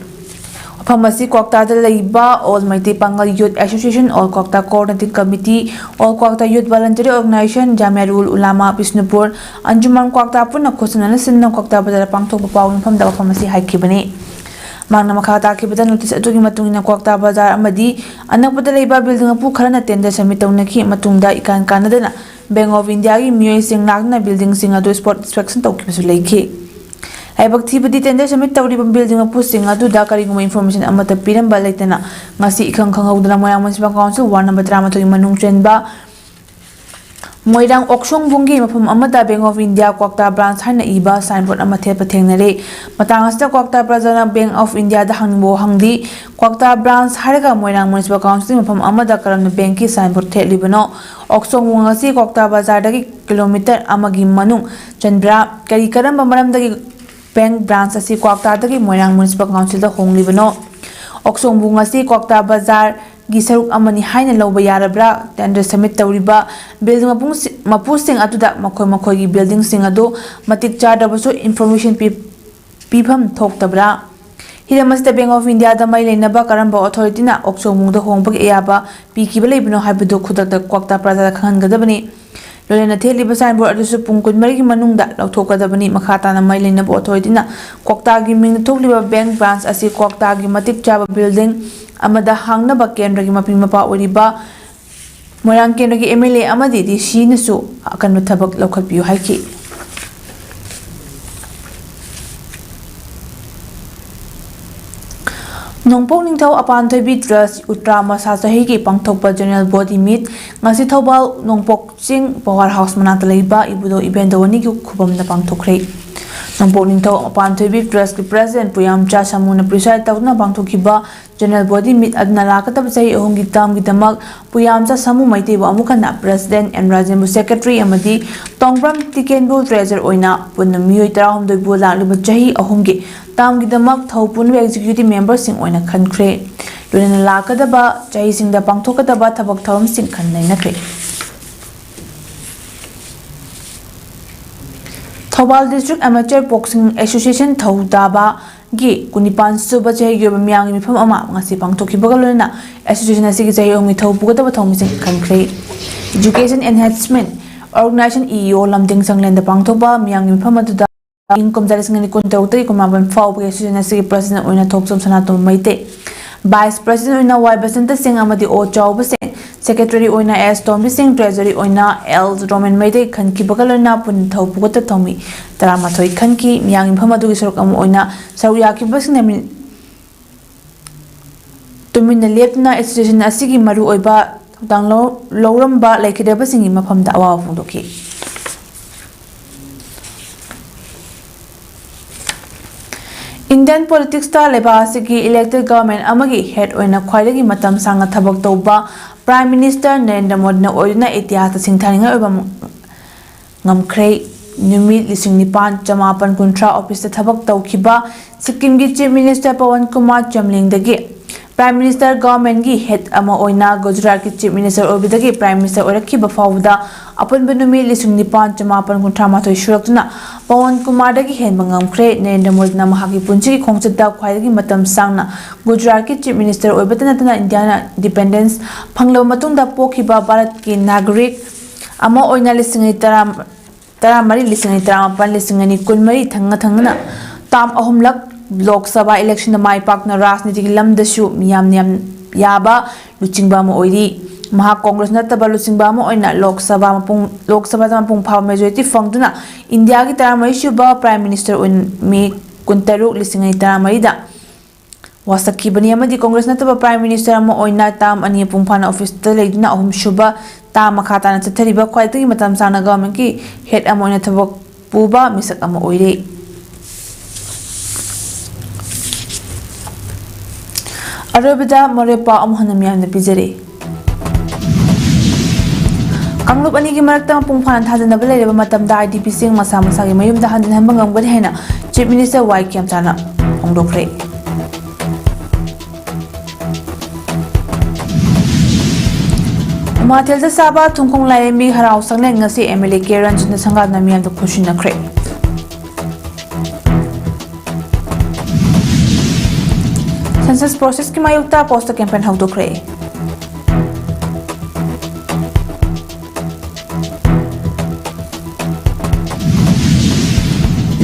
ꯃꯐꯝ ꯑꯁꯤ ꯀ꯭ꯋꯥꯛꯇꯥꯗ ꯂꯩꯕ All Meitei Pangal Youth Association, All Kwakta Coordinating Committee, All Kwakta Youth Voluntary Organization, Jamiatul Ulama Bishnupur, Anjuman Kwakta ꯄꯨꯟꯅ ꯈꯨꯠꯁꯝꯅꯅ ꯁꯤꯟꯗꯨꯅ ꯀ꯭ꯋꯥꯛꯇꯥ ꯕꯖꯥꯔꯗ ꯄꯥꯡꯊꯣꯛꯄ ꯄꯥꯎ ꯌꯨꯝꯐꯝꯗ ꯋꯥꯐꯝ ꯑꯁꯤ ꯍꯥꯏꯈꯤꯕꯅꯤ꯫ ꯃꯍꯥꯛꯅ ꯃꯈꯥ ꯇꯥꯈꯤꯕꯗ, ꯅꯣꯇꯤꯁ ꯑꯗꯨꯒꯤ ꯃꯇꯨꯡ ꯏꯟꯅ ꯀ꯭ꯋꯥꯛꯇꯥ ꯕꯖꯥꯔ ꯑꯃꯗꯤ ꯑꯅꯛꯄꯗ ꯂꯩꯕ ꯕꯤꯜꯗꯤꯡ ꯃꯄꯨ ꯈꯔꯅ ꯇꯦꯟꯗꯔ ꯁꯕꯃꯤꯠ ꯇꯧꯅꯈꯤ꯫ ꯃꯇꯨꯡꯗ ꯏꯀꯥꯟ ꯀꯥꯟꯅꯗꯅ Bank of Indiaꯒꯤ ꯃꯤꯑꯣꯏꯁꯤꯡ ꯂꯥꯛꯇꯨꯅ ꯕꯤꯜꯗꯤꯡꯁꯤꯡ ꯑꯗꯨ ꯁ꯭ꯄꯣꯠ ꯏꯟꯁꯄꯦꯛꯁꯟ ꯇꯧꯈꯤꯕꯁꯨ ꯂꯩꯈꯤ꯫ ꯂꯥꯏꯕꯛ ꯊꯤꯕꯗꯤ, ꯇꯦꯟꯗꯔ ꯁꯕꯃꯤꯠ ꯇꯧꯔꯤꯕ ꯕꯤꯜꯗꯤꯡ ꯃꯄꯨꯁꯤꯡ ꯑꯗꯨꯗ ꯀꯔꯤꯒꯨꯝꯕ ꯏꯟꯐꯣꯔꯃꯦꯁꯟ ꯑꯃꯠꯇ ꯄꯤꯔꯝꯕ ꯂꯩꯇꯅ, ꯉꯁꯤ ꯏꯈꯪ ꯈꯪꯍꯧꯗꯅ ꯃꯣꯏꯔꯥꯡ ꯃ꯭ꯌꯨꯅꯤꯁꯤꯄꯥꯜ ꯀꯥꯎꯟꯁꯤꯜ ꯋꯥꯔꯗ ꯅꯝꯕꯔ ꯇꯔꯥꯃꯥꯊꯣꯏꯒꯤ ꯃꯅꯨꯡ ꯆꯟꯕ ꯃꯣꯏꯔꯥꯡ ꯑꯣꯛꯁꯣꯡꯕꯨꯡꯒꯤ ꯃꯐꯝ ꯑꯃꯗ Bank of India ꯀ꯭ꯋꯥꯛꯇꯥ ꯕ꯭ꯔꯥꯟꯁ ꯍꯥꯏꯅ ꯏꯕ ꯁꯥꯏꯟꯕꯣꯔꯗ ꯑꯃ ꯊꯦꯠꯄ ꯊꯦꯡꯅꯔꯦ꯫ ꯃꯇꯥꯡ ꯑꯁꯤꯗ ꯀ꯭ꯋꯥꯛꯇꯥ ꯕ꯭ꯔꯥꯟꯁꯅ Bank of Indiaꯗ ꯍꯪꯅꯤꯡꯕ ꯋꯥꯍꯪꯗꯤ, ꯀ꯭ꯋꯥꯛꯇꯥ ꯕ꯭ꯔꯥꯟꯁ ꯍꯥꯏꯔꯒ ꯃꯣꯏꯔꯥꯡ ꯃ꯭ꯌꯨꯅꯤꯁꯤꯄꯥꯜ ꯀꯥꯎꯟꯁꯤꯜꯒꯤ ꯃꯐꯝ ꯑꯃꯗ ꯀꯔꯝꯅ ꯕꯦꯡꯀꯤ ꯁꯥꯏꯟꯕꯣꯔꯗ ꯊꯦꯠꯂꯤꯕꯅꯣ? ꯑꯣꯛꯁꯣꯡꯕꯨꯡ ꯑꯁꯤ ꯀ꯭ꯋꯥꯛꯇꯥ ꯕꯖꯥꯔꯗꯒꯤ ꯀꯤꯂꯣꯃꯤꯇꯔ ꯑꯃꯒꯤ ꯃꯅꯨꯡ ꯆꯟꯕ꯭ꯔꯥ? ꯀꯔꯤ ꯀꯔꯝꯕ ꯃꯔꯝꯗꯒꯤ ꯕꯦꯡ ꯕ꯭ꯔꯥꯟꯁ ꯑꯁꯤ ꯀ꯭ꯋꯥꯛꯇꯥꯗꯒꯤ ꯃꯣꯏꯔꯥꯡ ꯃ꯭ꯌꯨꯅꯤꯁꯤꯄꯥꯜ ꯀꯥꯎꯟꯁꯤꯜꯗ ꯍꯣꯡꯂꯤꯕꯅꯣ? ꯑꯣꯛꯁꯣꯡꯕꯨꯡ ꯑꯁꯤ ꯀ꯭ꯋꯥꯛꯇꯥ ꯕꯖꯥꯔꯒꯤ ꯁꯔꯨꯛ ꯑꯃꯅꯤ ꯍꯥꯏꯅ ꯂꯧꯕ ꯌꯥꯔꯕ꯭ꯔꯥ? ꯇꯦꯟꯗꯔ ꯁꯕꯃꯤꯠ ꯇꯧꯔꯤꯕ ꯕꯤꯜꯗꯤꯡ ꯃꯄꯨꯡꯁꯤ-, ꯃꯄꯨꯁꯤꯡ ꯑꯗꯨꯗ ꯃꯈꯣꯏ ꯃꯈꯣꯏꯒꯤ ꯕꯤꯜꯗꯤꯡꯁꯤꯡ ꯑꯗꯨ ꯃꯇꯤꯛ ꯆꯥꯗ꯭ꯔꯕꯁꯨ ꯏꯟꯐꯣꯔꯃꯦꯁꯟ ꯄꯤ-, ꯄꯤꯐꯝ ꯊꯣꯛꯇꯕ꯭ꯔꯥ? ꯍꯤꯔꯝ ꯑꯁꯤꯗ Bank of Indiaꯗ ꯃꯔꯤ ꯂꯩꯅꯕ ꯀꯔꯝꯕ ꯑꯣꯊꯣꯔꯤꯇꯤꯅ ꯑꯣꯛꯁꯣꯡꯕꯨꯡꯗ ꯍꯣꯡꯕꯒꯤ ꯑꯌꯥꯕ ꯄꯤꯈꯤꯕ ꯂꯩꯕꯅꯣ ꯍꯥꯏꯕꯗꯨ ꯈꯨꯗꯛꯇ ꯀ꯭ꯋꯥꯛꯇꯥ ꯄ꯭ꯔꯖꯥꯗ ꯈꯪꯍꯟꯒꯗꯕꯅꯤ꯫ ꯂꯣꯏꯅꯅ ꯊꯦꯠꯂꯤꯕ ꯁꯥꯏꯟꯕꯣꯔꯗ ꯑꯗꯨꯁꯨ ꯄꯨꯡ ꯀꯨꯟꯃꯔꯤꯒꯤ ꯃꯅꯨꯡꯗ ꯂꯧꯊꯣꯛꯀꯗꯕꯅꯤ꯫ ꯃꯈꯥ ꯇꯥꯅ ꯃꯔꯤ ꯂꯩꯅꯕ ꯑꯣꯊꯣꯔꯤꯇꯤꯅ ꯀ꯭ꯋꯥꯛꯇꯥꯒꯤ ꯃꯤꯡꯗ ꯊꯣꯛꯂꯤꯕ ꯕꯦꯡ ꯕ꯭ꯔꯥꯟꯁ ꯑꯁꯤ ꯀ꯭ꯋꯥꯛꯇꯥꯒꯤ ꯃꯇꯤꯛ ꯆꯥꯕ ꯕꯤꯜꯗꯤꯡ ꯑꯃꯗ ꯍꯥꯡꯅꯕ ꯀꯦꯟꯗ꯭ꯔꯒꯤ ꯃꯄꯤ ꯃꯄꯥ ꯑꯣꯏꯔꯤꯕ ꯃꯣꯏꯔꯥꯡ ꯀꯦꯟꯗ꯭ꯔꯒꯤ MLA ꯑꯃꯗꯤ DCꯅꯁꯨ ꯑꯀꯟꯕ ꯊꯕꯛ ꯂꯧꯈꯠꯄꯤꯌꯨ ꯍꯥꯏꯈꯤ꯫ ꯅꯣꯡꯄꯣꯛ ꯅꯤꯡꯊꯧ ꯑꯄꯥꯟꯊꯣꯏꯕꯤ ꯇ꯭ꯔꯁ ꯎꯇ꯭ꯔꯥ ꯃꯁꯥ ꯆꯍꯤꯒꯤ ꯄꯥꯡꯊꯣꯛꯄ ꯖꯦꯅꯔꯦꯜ ꯕꯣꯗꯤ ꯃꯤꯠ ꯉꯁꯤ ꯊꯧꯕꯥꯜ ꯅꯣꯡꯄꯣꯛ ꯆꯤꯡ ꯄꯋꯥꯔ ꯍꯥꯎꯁ ꯃꯅꯥꯛꯇ ꯂꯩꯕ ꯏꯕꯨꯙꯧ ꯏꯕꯦꯟꯗꯋꯥꯅꯤꯒꯤ ꯈꯨꯕꯝꯗ ꯄꯥꯡꯊꯣꯛꯈ꯭ꯔꯦ꯫ ꯅꯣꯡꯄꯣꯛ ꯅꯤꯡꯊꯧ ꯑꯄꯥꯟꯊꯣꯏꯕꯤ ꯇ꯭ꯔꯁꯀꯤ ꯄ꯭ꯔꯦꯁꯤꯗꯦꯟꯠ ꯄꯨꯌꯥꯝꯆꯥ ꯁꯥꯃꯨꯅ ꯄ꯭ꯔꯤꯁꯥꯏꯗ ꯇꯧꯗꯨꯅ ꯄꯥꯡꯊꯣꯛꯈꯤꯕ ꯖꯦꯅꯔꯦꯜ ꯕꯣꯗꯤ ꯃꯤꯠ ꯑꯗꯨꯅ ꯂꯥꯛꯀꯗꯕ ꯆꯍꯤ ꯑꯍꯨꯝꯒꯤ ꯇꯔꯝꯒꯤꯗꯃꯛ ꯄꯨꯌꯥꯝꯆꯥ ꯁꯥꯃꯨ ꯃꯩꯇꯩꯕꯨ ꯑꯃꯨꯛ ꯍꯟꯅ ꯄ꯭ꯔꯦꯁꯤꯗꯦꯟꯠ, ꯑꯦꯝ ꯔꯥꯖꯦꯟꯕꯨ ꯁꯦꯀ꯭ꯔꯦꯇꯔꯤ ꯑꯃꯗꯤ ꯇꯣꯡꯕ꯭ꯔꯝ ꯇꯤꯀꯦꯟꯕꯨ ꯇ꯭ꯔꯦꯖꯔ ꯑꯣꯏꯅ ꯄꯨꯟꯅ ꯃꯤꯑꯣꯏ ꯇꯔꯥꯍꯨꯝꯗꯣꯏꯕꯨ ꯂꯥꯛꯂꯤꯕ ꯆꯍꯤ ꯑꯍꯨꯝꯒꯤ ꯇꯔꯝꯒꯤꯗꯃꯛ ꯊꯧ ꯄꯨꯅꯕ ꯑꯦꯛꯖꯤꯀ꯭ꯌꯨꯇꯤꯚ ꯃꯦꯝꯕꯔꯁꯤꯡ ꯑꯣꯏꯅ ꯈꯟꯈ꯭ꯔꯦ꯫ ꯂꯣꯏꯅꯅ ꯂꯥꯛꯀꯗꯕ ꯆꯍꯤꯁꯤꯡꯗ ꯄꯥꯡꯊꯣꯛꯀꯗꯕ ꯊꯕꯛ ꯊꯧꯔꯝꯁꯤꯡ ꯈꯟ ꯅꯩꯅꯈ꯭ꯔꯦ꯫ Thoubal District Amateur Boxing Association ꯊꯧꯗꯥꯕ ꯒꯤ ꯀꯨꯟꯅꯤꯄꯥꯟ ꯁꯨꯕ ꯆꯍꯤꯒꯤ ꯑꯣꯏꯕ ꯃꯤꯌꯥꯝꯒꯤ ꯃꯤꯐꯝ ꯑꯃ ꯉꯁꯤ ꯄꯥꯡꯊꯣꯛꯈꯤꯕꯒ ꯂꯣꯏꯅꯅ association ꯑꯁꯤꯒꯤ ꯆꯍꯤ ꯑꯍꯨꯝꯒꯤ ꯊꯧ ꯄꯨꯒꯗꯕ ꯊꯧꯃꯤꯁꯤꯡ ꯈꯟꯈ꯭ꯔꯦ꯫ Education Enhancement Organization, E E O, ꯂꯝꯗꯤꯡ ꯆꯥꯡꯂꯦꯟꯗ ꯄꯥꯡꯊꯣꯛꯄ ꯃꯤꯌꯥꯝꯒꯤ ꯃꯤꯐꯝ ꯑꯗꯨꯗ ꯏꯪ ꯀꯨꯝꯖꯥ ꯂꯤꯁꯤꯡ ꯑꯅꯤ ꯀꯨꯟꯇꯔꯨꯛꯇꯒꯤ ꯀꯨꯟꯃꯥꯄꯟ ꯐꯥꯎꯕꯒꯤ association ꯑꯁꯤꯒꯤ president ꯑꯣꯏꯅ ꯊꯣꯛꯆꯣꯝ ꯁꯅꯥꯇꯣꯝꯕ ꯃꯩꯇꯩ, vice president ꯑꯣꯏꯅ ꯋꯥꯏ ꯕꯁꯟꯇ ꯁꯤꯡ ꯑꯃꯗꯤ ꯑꯣ ꯆꯥꯎꯕ ꯁꯤꯡ, secretary ꯑꯣꯏꯅ ꯑꯦꯁ ꯇꯣꯝꯕꯤ ꯁꯤꯡ, treasury ꯑꯣꯏꯅ ꯑꯦꯜ ꯔꯣꯃꯦꯟ ꯃꯩꯇꯩ ꯈꯟꯈꯤꯕꯒ ꯂꯣꯏꯅꯅ ꯄꯨꯟꯅ ꯊꯧ ꯄꯨꯒꯠꯇ ꯊꯧꯃꯤ ꯇꯔꯥꯃꯥꯊꯣꯏ ꯈꯟꯈꯤ꯫ ꯃꯤꯌꯥꯝꯒꯤ ꯃꯤꯐꯝ ꯑꯗꯨꯒꯤ ꯁꯔꯨꯛ ꯑꯃ ꯑꯣꯏꯅ ꯁꯔꯨꯛ ꯌꯥꯈꯤꯕꯁꯤꯡꯅ ꯃꯤ-, ꯇꯨꯃꯤꯟꯅ ꯂꯦꯞꯇꯨꯅ association ꯑꯁꯤꯒꯤ ꯃꯔꯨꯑꯣꯏꯕ ꯊꯧꯗꯥꯡ ꯂꯧ-, ꯂꯧꯔꯝꯕ ꯂꯩꯈꯤꯗꯕꯁꯤꯡꯒꯤ ꯃꯐꯝꯗ ꯑꯋꯥꯕ ꯐꯣꯡꯗꯣꯛꯈꯤ꯫ Indian politics ꯇ ꯂꯩꯕꯥꯛ ꯑꯁꯤꯒꯤ elected government ꯑꯃꯒꯤ head ꯑꯣꯏꯅ ꯈ꯭ꯋꯥꯏꯗꯒꯤ ꯃꯇꯝ ꯁꯥꯡꯅ ꯊꯕꯛ ꯇꯧꯕ Prime Minister ꯅꯔꯦꯟꯗ꯭ꯔ ꯃꯣꯗꯤꯅ ꯑꯣꯏꯗꯨꯅ ꯏꯇꯤꯍꯥꯁꯇ ꯁꯤꯡꯊꯥꯅꯤꯡꯉꯥꯏ ꯑꯣꯏꯕ ꯉꯝꯈ꯭ꯔꯦ꯫ ꯅꯨꯃꯤꯠ ꯂꯤꯁꯤꯡ ꯅꯤꯄꯥꯟ ꯆꯃꯥꯄꯟ ꯀꯨꯟꯊ꯭ꯔꯥ office ꯇ ꯊꯕꯛ ꯇꯧꯈꯤꯕ ꯁꯤꯛꯀꯤꯝꯒꯤ Chief Minister Pawan Kumar ꯆꯝꯂꯤꯡꯗꯒꯤ Prime Minister government ꯀꯤ head ꯑꯃ ꯑꯣꯏꯅ ꯒꯨꯖꯔꯥꯠꯀꯤ Chief Minister ꯑꯣꯏꯕꯗꯒꯤ Prime Minister ꯑꯣꯏꯔꯛꯈꯤꯕ ꯐꯥꯎꯕꯗ ꯑꯄꯨꯟꯕ ꯅꯨꯃꯤꯠ ꯂꯤꯁꯤꯡ ꯅꯤꯄꯥꯟ ꯆꯃꯥꯄꯟ ꯀꯨꯟꯊ꯭ꯔꯥ ꯃꯥꯊꯣꯏ ꯁꯨꯔꯛꯇꯨꯅ ꯄꯋꯟ ꯀꯨꯃꯥꯔꯗꯒꯤ ꯍꯦꯟꯕ ꯉꯝꯈ꯭ꯔꯦ꯫ ꯅꯔꯦꯟꯗ꯭ꯔ ꯃꯣꯗꯤꯅ ꯃꯍꯥꯛꯀꯤ ꯄꯨꯟꯁꯤꯒꯤ ꯈꯣꯡꯆꯠꯇ ꯈ꯭ꯋꯥꯏꯗꯒꯤ ꯃꯇꯝ ꯁꯥꯡꯅ ꯒꯨꯖꯔꯥꯠꯀꯤ Chief Minister ꯑꯣꯏꯕꯇ ꯅꯠꯇꯅ ꯏꯟꯗꯤꯌꯥꯅ independence ꯐꯪꯂꯕ ꯃꯇꯨꯡꯗ ꯄꯣꯛꯈꯤꯕ ꯚꯥꯔꯠꯀꯤ ꯅꯥꯒꯔꯤꯛ ꯑꯃ ꯑꯣꯏꯅ ꯂꯤꯁꯤꯡ ꯑꯅꯤ ꯇꯔꯥ, ꯇꯔꯥꯃꯔꯤ, ꯂꯤꯁꯤꯡ ꯑꯅꯤ ꯇꯔꯥꯃꯥꯄꯟ, ꯂꯤꯁꯤꯡ ꯑꯅꯤ ꯀꯨꯟꯃꯔꯤ ꯊꯪꯅ ꯊꯪꯅꯅ term ꯑꯍꯨꯝꯂꯛ ꯂꯣꯛ ꯁꯚꯥ election ꯗ ꯃꯥꯏ ꯄꯥꯛꯅ ꯔꯥꯖꯅꯤꯇꯤꯒꯤ ꯂꯝꯗꯁꯨ ꯃꯤꯌꯥꯝꯅ ꯌꯥꯝ ꯌꯥꯕ ꯂꯨꯆꯤꯡꯕ ꯑꯃ ꯑꯣꯏꯔꯤ꯫ ꯃꯍꯥꯛ ꯀꯣꯡꯒ꯭ꯔꯦꯁ ꯅꯠꯇꯕ ꯂꯨꯆꯤꯡꯕ ꯑꯃ ꯑꯣꯏꯅ ꯂꯣꯛ ꯁꯚꯥ ꯃꯄꯨꯡ, ꯂꯣꯛ ꯁꯚꯥꯗ ꯃꯄꯨꯡ ꯐꯥꯕ majority ꯐꯪꯗꯨꯅ ꯏꯟꯗꯤꯌꯥꯒꯤ ꯇꯔꯥꯃꯔꯤꯁꯨꯕ Prime Minister ꯑꯣꯏꯅ ꯃꯦ ꯀꯨꯟꯇꯔꯨꯛ, ꯂꯤꯁꯤꯡ ꯑꯅꯤ ꯇꯔꯥꯃꯔꯤꯗ ꯋꯥꯁꯛꯈꯤꯕꯅꯤ ꯑꯃꯗꯤ ꯀꯣꯡꯒ꯭ꯔꯦꯁ ꯅꯠꯇꯕ Prime Minister ꯑꯃ ꯑꯣꯏꯅ term ꯑꯅꯤ ꯃꯄꯨꯡ ꯐꯥꯅ office ꯇ ꯂꯩꯗꯨꯅ ꯑꯍꯨꯝꯁꯨꯕ term ꯃꯈꯥ ꯇꯥꯅ ꯆꯠꯊꯔꯤꯕ ꯈ꯭ꯋꯥꯏꯗꯒꯤ ꯃꯇꯝ ꯁꯥꯡꯅ government ꯀꯤ head ꯑꯃ ꯑꯣꯏꯅ ꯊꯕꯛ ꯄꯨꯕ ꯃꯤꯁꯛ ꯑꯃ ꯑꯣꯏꯔꯦ꯫ ꯑꯔꯣꯏꯕꯗ ꯃꯔꯨꯑꯣꯏꯕ ꯄꯥꯎ ꯑꯃꯨꯛ ꯍꯟꯅ ꯃꯤꯌꯥꯝꯗ ꯄꯤꯖꯔꯤ꯫ ꯀꯥꯡꯂꯨꯞ ꯑꯅꯤꯒꯤ ꯃꯔꯛꯇ ꯃꯄꯨꯡ ꯐꯥꯅ ꯊꯥꯖꯅꯕ ꯂꯩꯔꯕ ꯃꯇꯝꯗ I D P ꯁꯤꯡ ꯃꯁꯥ ꯃꯁꯥꯒꯤ ꯃꯌꯨꯝꯗ ꯍꯟꯖꯤꯟꯍꯟꯕ ꯉꯝꯒꯅꯤ ꯍꯥꯏꯅ Chief Minister ꯋꯥꯏ ꯈꯦꯝꯆꯥꯅ ꯐꯣꯡꯗꯣꯛꯈ꯭ꯔꯦ꯫ ꯎꯃꯥꯊꯦꯜꯗ ꯁꯥꯕ ꯊꯨꯡꯈꯣꯡ ꯂꯥꯏꯔꯦꯝꯕꯤ ꯍꯔꯥꯎ ꯁꯪꯂꯦꯟ ꯉꯁꯤ M L A ꯀꯦ ꯔꯟꯖꯤꯠꯅ ꯁꯪꯒꯥꯗꯨꯅ ꯃꯤꯌꯥꯝꯗ ꯈꯨꯠꯁꯤꯟꯅꯈ꯭ꯔꯦ꯫ Census process ꯀꯤ ꯃꯥꯌꯣꯛꯇ poster campaign ꯍꯧꯗꯣꯛꯈ꯭ꯔꯦ꯫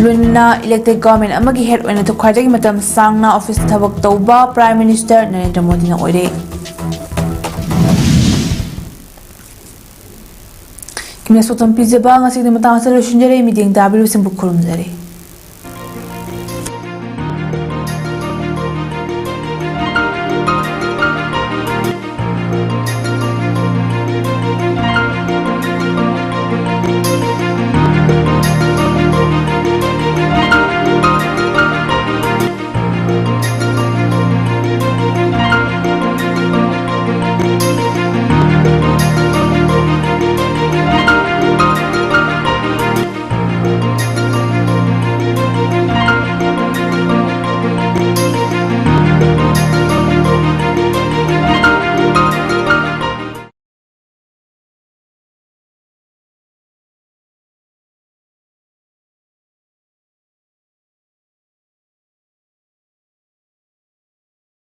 ꯂꯨꯟꯅ elected government ꯑꯃꯒꯤ head ꯑꯣꯏꯅ ꯈ꯭ꯋꯥꯏꯗꯒꯤ ꯃꯇꯝ ꯁꯥꯡꯅ office ꯊꯕꯛ ꯇꯧꯕ Prime Minister ꯅꯔꯦꯟꯗ꯭ꯔ ꯃꯣꯗꯤꯅ ꯑꯣꯏꯔꯦ꯫ ꯏꯪꯂꯤꯁ ꯄꯥꯎꯗꯝ ꯄꯤꯖꯕ ꯉꯁꯤꯒꯤꯗꯤ ꯃꯇꯥꯡ ꯑꯁꯤꯗ ꯂꯣꯏꯁꯤꯟꯖꯔꯦ꯫ ꯃꯤꯠꯌꯦꯡ ꯇꯥꯕꯤꯔꯤꯕꯁꯤꯡꯕꯨ ꯈꯨꯔꯨꯝꯖꯔꯤ꯫